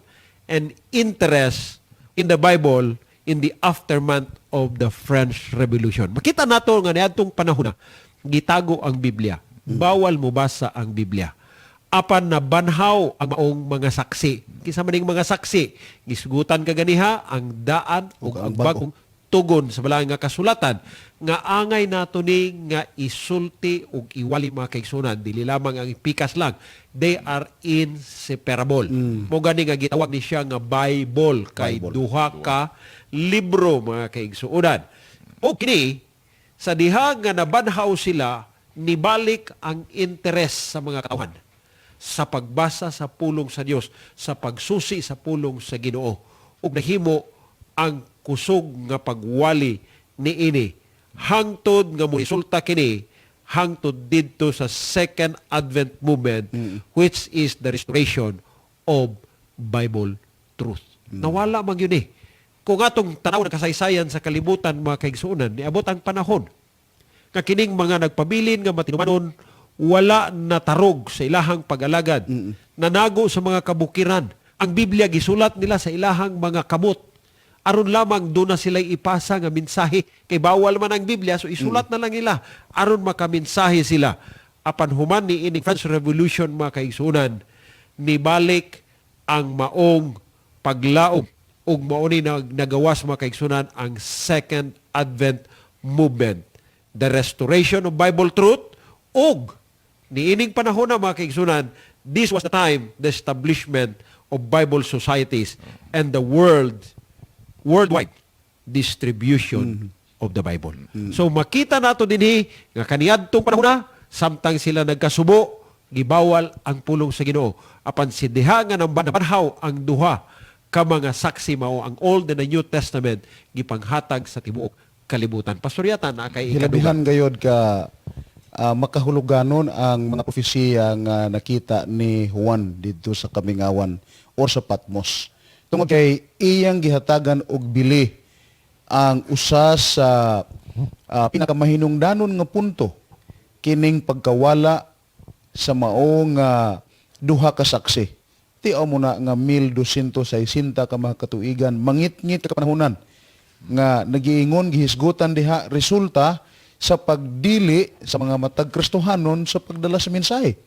and interest in the Bible in the aftermath of the French Revolution. Makita nato nga niadtong panahon na gitago ang Biblia. Bawal mo basa ang Biblia. Apan nabanhaw ang maong mga saksi. Kinsa man ning mga saksi? Gisgutan kaganiha ang daan ug ang ang bag-o. bagong tugon sa Balaang nga Kasulatan nga angay nato ni nga isulti ug iwali, mga kaigsunan. Dili lamang ang pikas lang, they are inseparable. Mo gani nga gitawag ni siya nga Bible kay Bible. duha ka libro, mga kaigsuonan. O kini sa diha nga nabanhaw sila, nibalik ang interes sa mga katawhan sa pagbasa sa pulong sa Dios, sa pagsusi sa pulong sa Ginoo, ug nahimo ang kusog nga pagwali niini hangtod nga moresulta kini hangtod didto sa Second Advent Movement, which is the restoration of Bible truth. Nawala man yun eh. Kung atong tanaw ng kasaysayan sa kalibutan, mga kaigsuonan, niabot ang panahon nga kining mga nagpabilin nga matinumanon wala natarog sa ilahang pag-alagad. Nanago sa mga kabukiran. Ang Biblia gisulat nila sa ilahang mga kamot. Aron lamang doon na sila ipasa nga mensahe. Kay bawal man ang Biblia, so isulat na lang nila aron makamensahe sila. Apan human ni ining French Revolution, mga kaigsunan, nibalik ang maong paglaom ug mao ni nagawas, mga kaigsunan, ang Second Advent Movement, the restoration of Bible truth. Ug niining panahon na, mga kaigsunan, this was the time, the establishment of Bible societies and the worldwide distribution of the Bible. So makita nato dinhi nga kaniadtong panahon na, samtang sila nagkasubo, gibawal ang pulong sa Ginoo. Apan si diha nga nabanhaw ang duha ka mga saksi, mao ang Old and the New Testament gipanghatag sa tibuok kalibutan. Pastor Yata, na kay ikaduha. Hilabihan gayod ka makahuluganon ang mga propesiya nga nakita ni Juan didto sa kamingawan or sa Patmos. Tungod kay iyang gihatagan og bili ang usa sa pinakamahinungdanon nga punto kining pagkawala sa mao nga duha ka saksi. Tiaw mo na nga 1260 ka mga katuigan, mangitngit ka panahonan nga nagiingon gihisgutan diha resulta sa pagdili sa mga matag Kristohanon sa pagdala sa mensahe.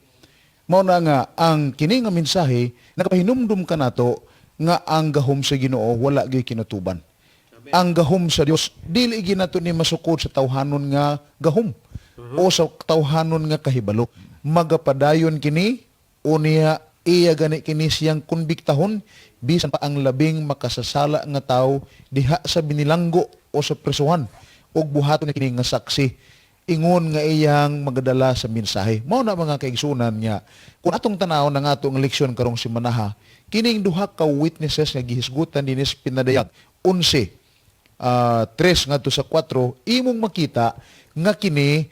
Mao na nga ang kini nga mensahe nakapahinumdum kanato nga ang gahom sa Ginoo wala gyud kinutuban. Ang gahom sa Dios dili ginato ni masukod sa tawhanon nga gahom o sa tawhanon nga kahibalo. Magapadayon kini unya iya gani kini siyang konbiktahon bisan pa ang labing makasasala nga tawo diha sa binilanggo o sa presuhan ug buhaton ni kini nga saksi ingon nga iyang magadala sa mensahe. Mao na, mga kaigsunan, nga kung atong tanawon ang atong leksyon karong simanaha, kining duha ka witnesses nga gihisgutan dinis pinadayag 11. 3 ngadto sa 4, imong makita nga kini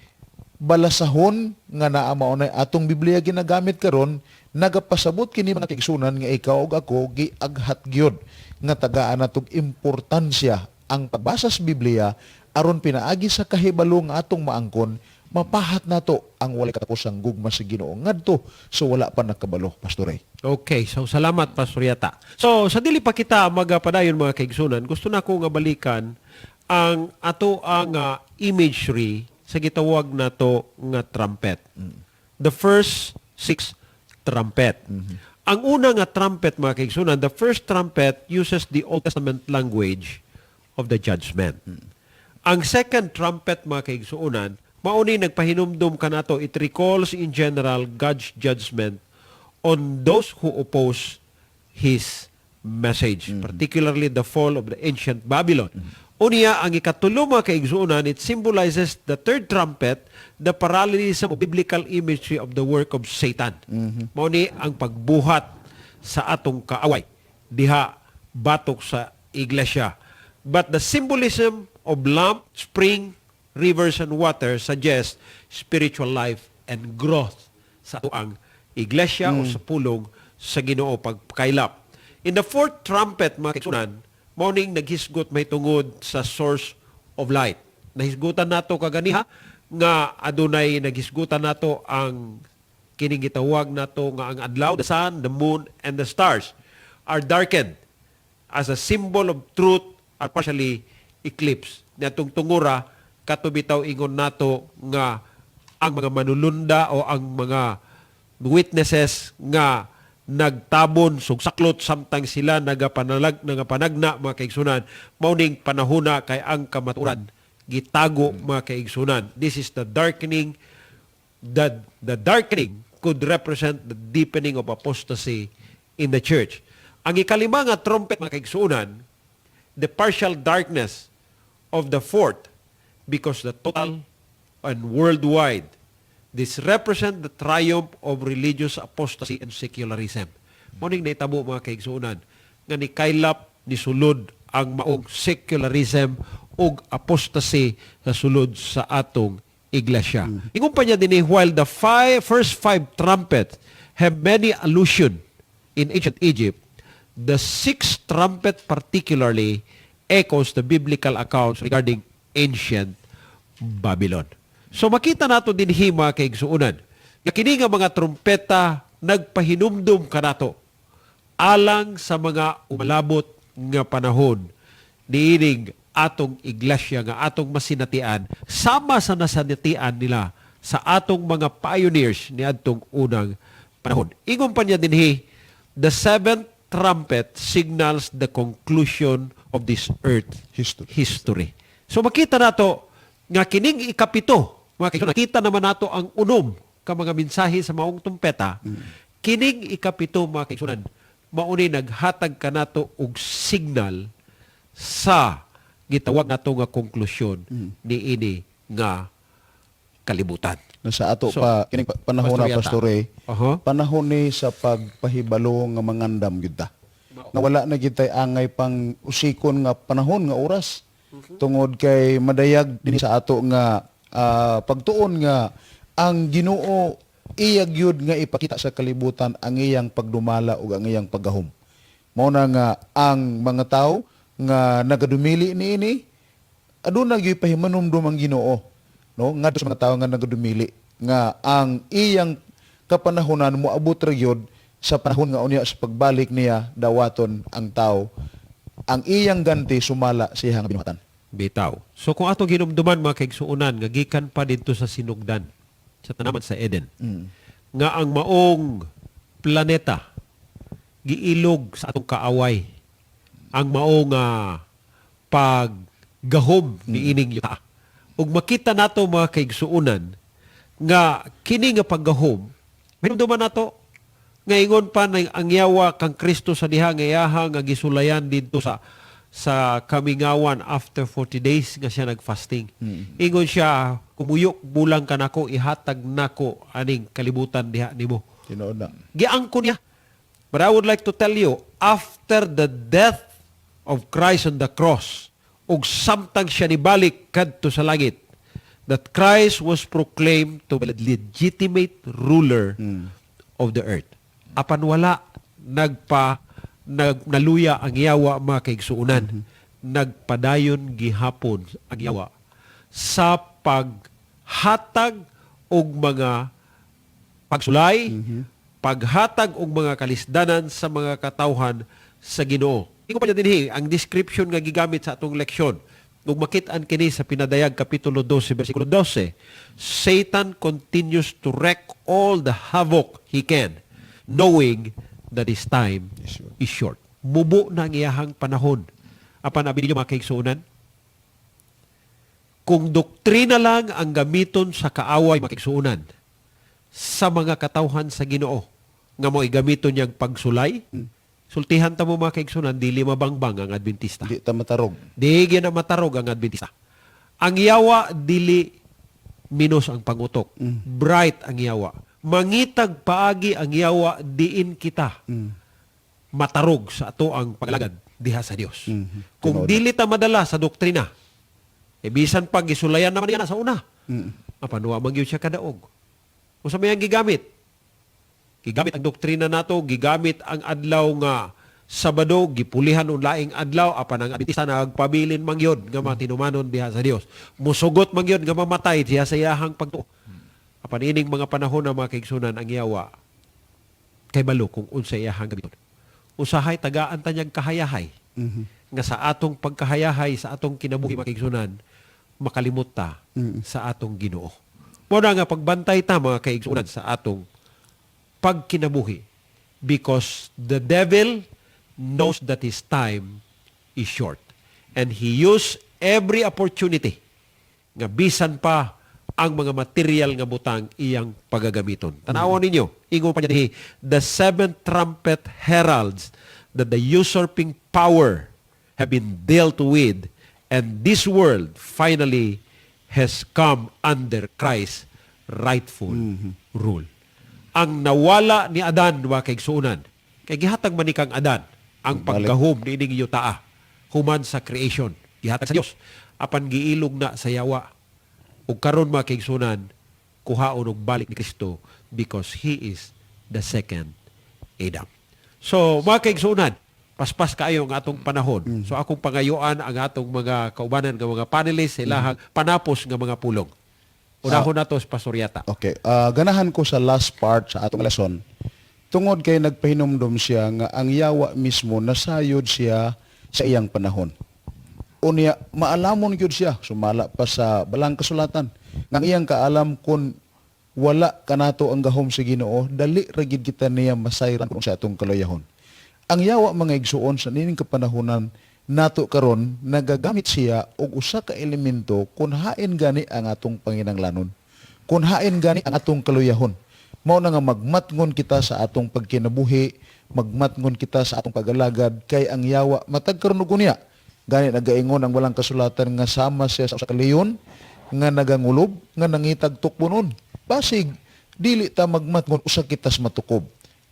balasahon nga naa mao na atong Biblia ginagamit karon. Nagapasabot kini, mga kaigsunan, nga ikaw ug ako giaghat gyud nga tagaan natog importansya ang pagbasa sa Biblia aron pinaagi sa kahibalo nga atong maangkon, mapahat nato ang walay katapusang gugma sa Ginoo ngadto so wala pa nakabalo, Pastor Ray. Okay, so salamat, Pastor Yata. So sa dili pa kita magapadayon, mga kaigsunan, gusto na ko nga balikan ang ato ang imagery sa gitawag nato nga trumpet. The first six trumpet. Ang una nga trumpet, mga kaigsunan, the first trumpet uses the Old Testament language of the judgment. Ang second trumpet, mga kaigsuonan, mauni nagpahinumdum kanato, it recalls in general God's judgment on those who oppose His message, particularly the fall of the ancient Babylon. Unya, ang ikatulo, mga kaigsuonan, it symbolizes the third trumpet, the parallelism of biblical imagery of the work of Satan. Mao ni ang pagbuhat sa atong kaaway diha batok sa iglesia. But the symbolism of lamp, spring, rivers, and water suggests spiritual life and growth sa atoang iglesia o sa pulong sa Ginoo pagkaylap. In the fourth trumpet, mga kaigsuonan, mao ning naghisgot may tungod sa source of light. Nahisgutan nato kaganiha nga adunay naghisgutan nato ang kining gitawag nato nga ang adlaw, the sun, the moon, and the stars are darkened as a symbol of truth are partially eclipsed. Natong tungura, kato bitaw ingon nato nga ang mga manulunda o ang mga witnesses nga nagtabon sugsaklot samtang sila nagapanalag nagapanagna, mga kaigsunan, mao ning panahona kay ang kamatuoran gitago, mga kaigsunan. This is the darkening. The darkening could represent the deepening of apostasy in the church. Ang ikalima nga trumpet, mga kaigsunan, the partial darkness of the fourth because the total and worldwide. This represent the triumph of religious apostasy and secularism. Mao ning nahitabo, mga kaigsuonan, nga ni kaylap ni sulod ang maong secularism ug apostasy sa sulod sa atong iglesia. Ingon pa niya dinhi, while the first five trumpets have many allusion in ancient Egypt, the sixth trumpet particularly echoes the biblical accounts regarding ancient Babylon. So makita nato dinhi, mga kaigsuonan, nga kini nga mga trumpeta nagpahinumdum kanato alang sa mga umalabot nga panahon niining atong iglesia nga atong masinatian sama sa nasinatian nila sa atong mga pioneers niadtong unang panahon. Ingon pa niya dinhi, the seventh trumpet signals the conclusion of this earth history. History. So makita nato nga kining ikapito, mga kaigsuonan, nakita naman nato ang unom ka mga mensahe sa maong tumpeta. Kining ikapito, mga kaigsuonan, mauni naghatag kanato og signal sa gitawag nato nga konklusyon niini nga kalibutan. Na sa ato So, pa kining panahon na Pastor Yata. Pastor Ray, panahon ni sa pagpahibalo nga mangandam gyud ta. Nga wala na gyud tay angay pang usikon nga panahon nga oras. Tungod kay madayag dinhi sa ato nga pagtuon nga ang Ginoo iya gyud nga ipakita sa kalibutan ang iyang pagdumala ug ang iyang paggahom. Mao na nga ang mga tawo nga nagadumili niini, aduna gyud pahimanumdum ang Ginoo, no, ngadto sa mga tawo nga nagadumili nga ang iyang kapanahonan moabot ra gyud sa panahon nga unya sa pagbalik niya dawaton ang tao ang iyang ganti sumala sa iyang binuhatan. Bitaw. So kung atong hinumduman, mga kaigsuonan, nga gikan pa didto sa sinugdan sa tanaman sa Eden, nga ang maong planeta giilog sa atong kaaway ang maong paggahom ni ining yuta. Ug makita nato, mga kaigsuonan, nga kini nga paggahom, hinumduman nato nga ingon pa na ang yawa kang Kristo sa diha nga iyaha nga gisulayan didto sa kamingawan after 40 days nga siya nagfasting. Ingon siya, "Kumuyok bulang ka nako, ihatag nako aning kalibutan diha nimo." Tinuod na. Giangko niya. But I would like to tell you, after the death of Christ on the cross, Ug samtang siya nibalik kadto sa langit, that Christ was proclaimed to be the legitimate ruler of the earth. Apan wala naluya ang yawa, mga kaigsuonan. Nagpadayon gihapon ang yawa sa paghatag og mga pagsulay, paghatag og mga kalisdanan sa mga katawhan sa Ginoo. Ingon pa niya dinhi ang description nga gigamit sa atong leksyon. Ug makit-an kini sa Pinadayag kapitulo 12 bersikulo 12. Satan continues to wreak all the havoc he can, knowing that his time is short. Mubo na ang iyahang panahon. Apan abi ninyo, mga kaigsuonan, kung doktrina lang ang gamiton sa kaaway, mga kaigsuonan, sa mga katawhan sa Ginoo nga mo gamiton niyang pagsulay, sultihan ta mo, mga kaigsuonan, dili mabangbang ang Adventista. Di ta matarog. Di gyud na matarog ang Adventista. Ang yawa dili minus ang pangutok. Bright ang yawa. Mangitag paagi ang yawa diin kita matarog sa ato ang pagalagad diha sa Dios. Kung Tinuod. dili ta madala sa doktrina, e bisan pag gisulayan naman niya na sa una, apan wa man gyud siya kadaog. Unsa may ang gigamit? Gigamit ang doktrina nato, gigamit ang adlaw nga Sabado, gipulihan og laing adlaw, apan ang Adventista nagpabilin man gyud nga matinumanon diha sa Dios. Musugot man gyud nga mamatay diha sa iyahang pagtuo. Apan ining mga panahon na, mga kaigsuonan, ang yawa kay balo kung unsa iyahang gamiton. Usahay tagaan ta niyang kahayahay. Nga sa atong pagkahayahay, sa atong kinabuhi, mga kaigsuonan, makalimot ta sa atong Ginoo. Mao na nga pagbantay ta, mga kaigsuonan, sa atong pagkinabuhi because the devil knows that his time is short and he use every opportunity nga bisan pa ang mga material nga butang iyang pagagamiton. Tanawon ninyo, ingon pa niya dinhi, the seventh trumpet heralds that the usurping power have been dealt with and this world finally has come under Christ's rightful rule. Ang nawala ni Adan, mga kaigsuonan, kay gihatag man ni kang Adan ang paggahom niining yutaa human sa creation. Gihatag sa Dios. Apan giilog na sa yawa. Ug karon, mga kaigsuonan, kuhaon og balik ni Kristo because he is the second Adam. So, mga kaigsuonan, paspas kaayo ang atong panahon. So akong pangayuan ang atong mga kaubanan nga mga panelists sa ilahang panapos nga mga pulong. Unahon nato si Pastor Yata. Okay. Ganahan ko sa last part sa atong lesson. Tungod kay nagpahinumdom siya nga ang yawa mismo nasayod siya sa iyang panahon. Unya, maalamon gyud siya sumala pa sa balang kasulatan. Nga ang iyang kaalam, kung wala kanato ang gahom sa Ginoo, dali ra gid kita niya masayran kung sa atong kaluyahon. Ang yawa, mga igsuon, sa nining kapanahonan nato karon, nagagamit siya og usa ka elemento kung hain gani ang atong panginanglanon, kung hain gani ang atong kaluyahon. Mao na nga magmatngon kita sa atong pagkinabuhi, magmatngon kita sa atong pagalagad kay ang yawa matag karon og unya. Gani nagaingon ang balang kasulatan nga sama siya sa usa ka leon nga nagangulob nga nangitag tukbonon. Basig dili ta magmatngon, usa kitas matukob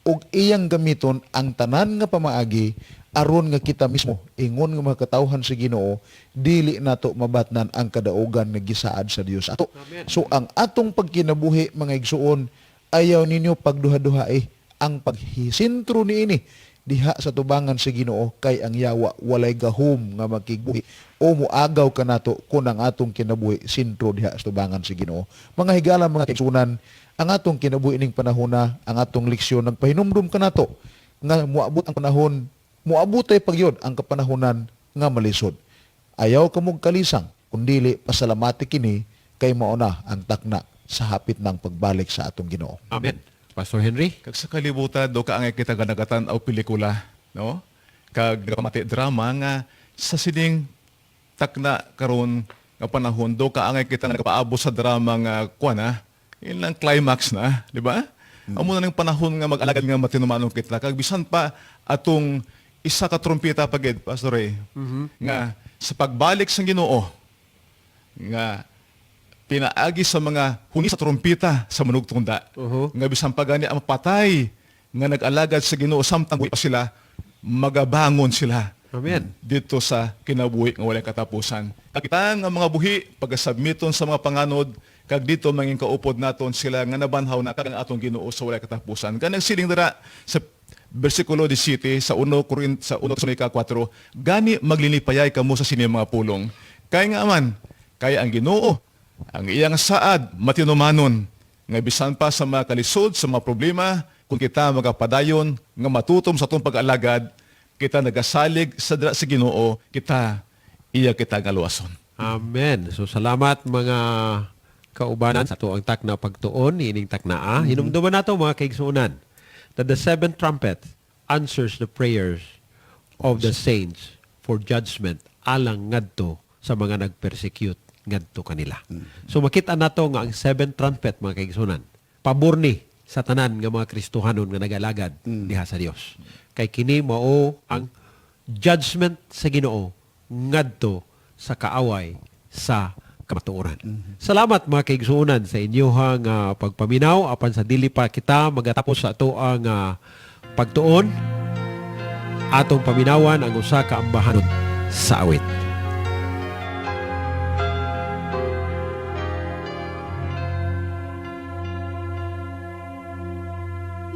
ug iyang gamiton ang tanan nga pamaagi aron nga kita mismo, ingon nga mga katawhan sa Ginoo, dili nato mabatnan ang kadaugan nga gisaad sa Dios ato. So ang atong pagkinabuhi, mga igsuon, ayaw ninyo pagduha-duha ang paghisintro niini diha sa tubangan sa Ginoo kay ang yawa walay gahom nga makigbuhi o muagaw kanato kung ang atong kinabuhi sentro diha sa tubangan sa Ginoo. Mga higala, mga kaigsuonan, ang atong kinabuhi ning panahona, ang atong leksyon nagpahinumdum kanato nga moabot ang panahon, moabotay pagyod ang kapanahonan nga malisod. Ayaw kamog kalisang, kundili pasalamati kini kay mao na ang takna sa hapit ng pagbalik sa atong Ginoo. Amen. Pastor Henry? Kag sa kalibutan do kaangay kita nga nagatan-aw pelikula, no? Kag nagapamati drama nga sa sining takna karon nga panahon do kaangay kita nga nagapaabot sa drama nga kuan na, yun lang climax na, di ba? Amo na ning panahon nga mag-alagad nga matinumanon kita kag bisan pa atong isa ka trumpeta pagid, Pastor Ray, nga sa pagbalik sa Ginoo nga pinaagi sa mga huni sa trumpeta sa manugtunda. Nga bisan pa gani ang patay nga nag-alagad sa Ginoo samtang buhi pa sila, magabangon sila. Amen. Dito sa kinabuhi nga walay katapusan. Kag kita nga mga buhi pagasubmiton sa mga panganod kag dito mangin kaupod naton sila nga nabanhaw na kag ang atong Ginoo sa walay katapusan. Kag nagsiling dira sa bersikulo 17 sa 1 Corin sa 1 Tesalonica 4, gani maglinipayay kamo sa sini mga pulong. Kay nga man, kay ang Ginoo ang iyang saad matinumanon nga bisan pa sa mga kalisod, sa mga problema, kung kita magapadayon nga matutom sa atong pag-alagad, kita nagasalig sa dira sa Ginoo, kita iya kita nga luwason. Amen. So salamat mga kaubanan sa atuang takna pagtuon ining taknaa. Hinumduman nato mga kaigsuonan that the seventh trumpet answers the prayers of the saints for judgment alang ngadto sa mga nagpersecute ngadto kanila. So makita nato nga ang seventh trumpet, mga kaigsuonan, pabor ni sa tanan nga mga Kristohanon nga nagalagad diha sa Dios. Kay kini mao ang judgment sa Ginoo ngadto sa kaaway sa kamatuoran. Salamat mga kaigsuonan sa inyuhang pagpaminaw apan sa dili pa kita magatapos sa atoang pagtuon, atong paminawan ang usa ka ambahanon sa awit.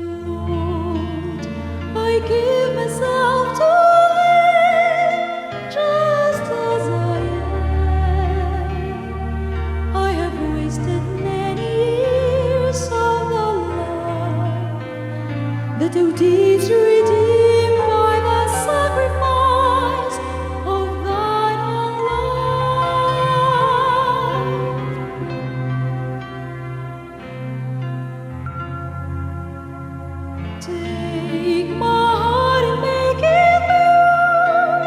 Lord, I give myself to Thee, just as I am. I have wasted many years of the life that Thou didst redeem by the sacrifice of Thine own life. Take my heart and make it pure.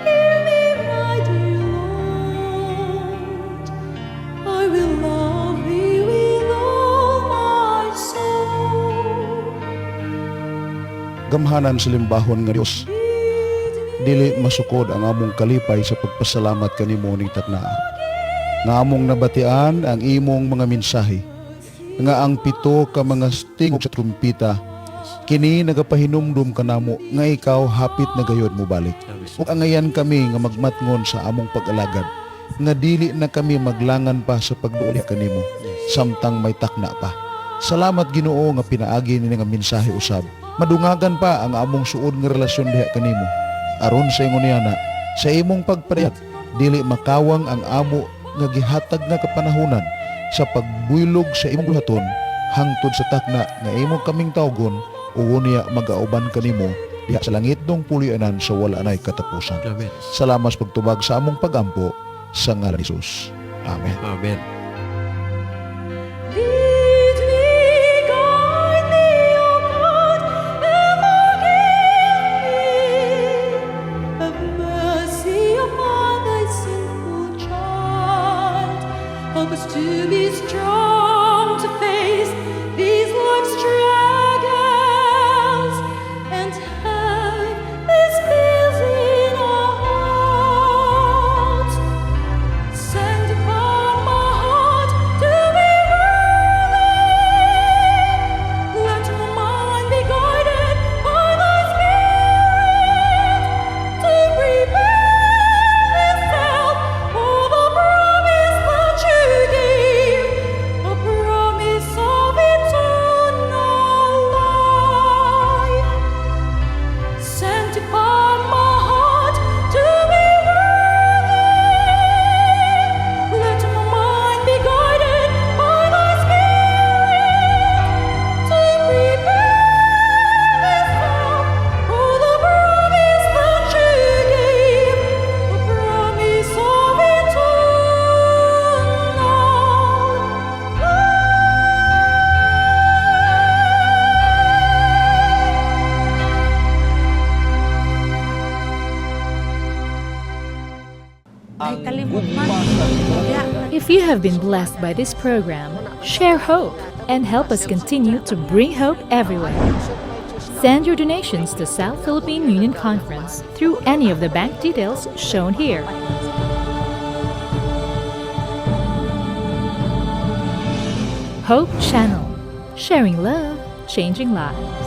Hear me, my dear Lord. I will love Thee with all my soul. Gamhanan sa limbahon nga Dios, Lead me dili masukod ang among kalipay sa pagpasalamat kanimo ning taknaa. Nga among nabatian ang imong mga mensahe, nga ang pito ka mga tingog sa trumpita, kini nagapahinumdum kanamo nga ikaw hapit na gayod mo balik. Ug angayan kami nga magmatngon sa among pag-alagad, nga dili na kami maglangan pa sa pagduol kanimo samtang may takna pa. Salamat, Ginoo, nga pinaagi ni nga mensahe usab. Madungagan pa ang among suod nga relasyon diha kanimo. Aron sa ingon niana, sa imong pagpadayag, dili makawang ang amo nga gihatag nga kapanahunan sa pagbuylog sa imong buhaton hangtod sa takna nga imong kaming tawgon ug unya magauban kanimo diha sa langit dong pulianan sa wala nay katapusan. Amen. Salamat sa pagtubag sa among pagampo sa ngalan ni Jesus. Amen. Amen. Lead me, guide me, O God, ever give me. Have mercy upon Thy sinful child. Help us to be strong to face these life's struggles and have this peace in our hearts. Sanctify my heart to be worthy. Let my mind be guided by Thy Spirit to prepare myself for the promise that You gave, a promise of eternal life. Sanctify my heart to be worthy. Let my mind be guided by Thy Spirit to prepare myself for the promise that You gave, a promise of eternal life. Ay, kalimot man. If you have been blessed by this program, share hope and help us continue to bring hope everywhere. Send your donations to South Philippine Union Conference through any of the bank details shown here. Hope Channel, sharing love, changing lives.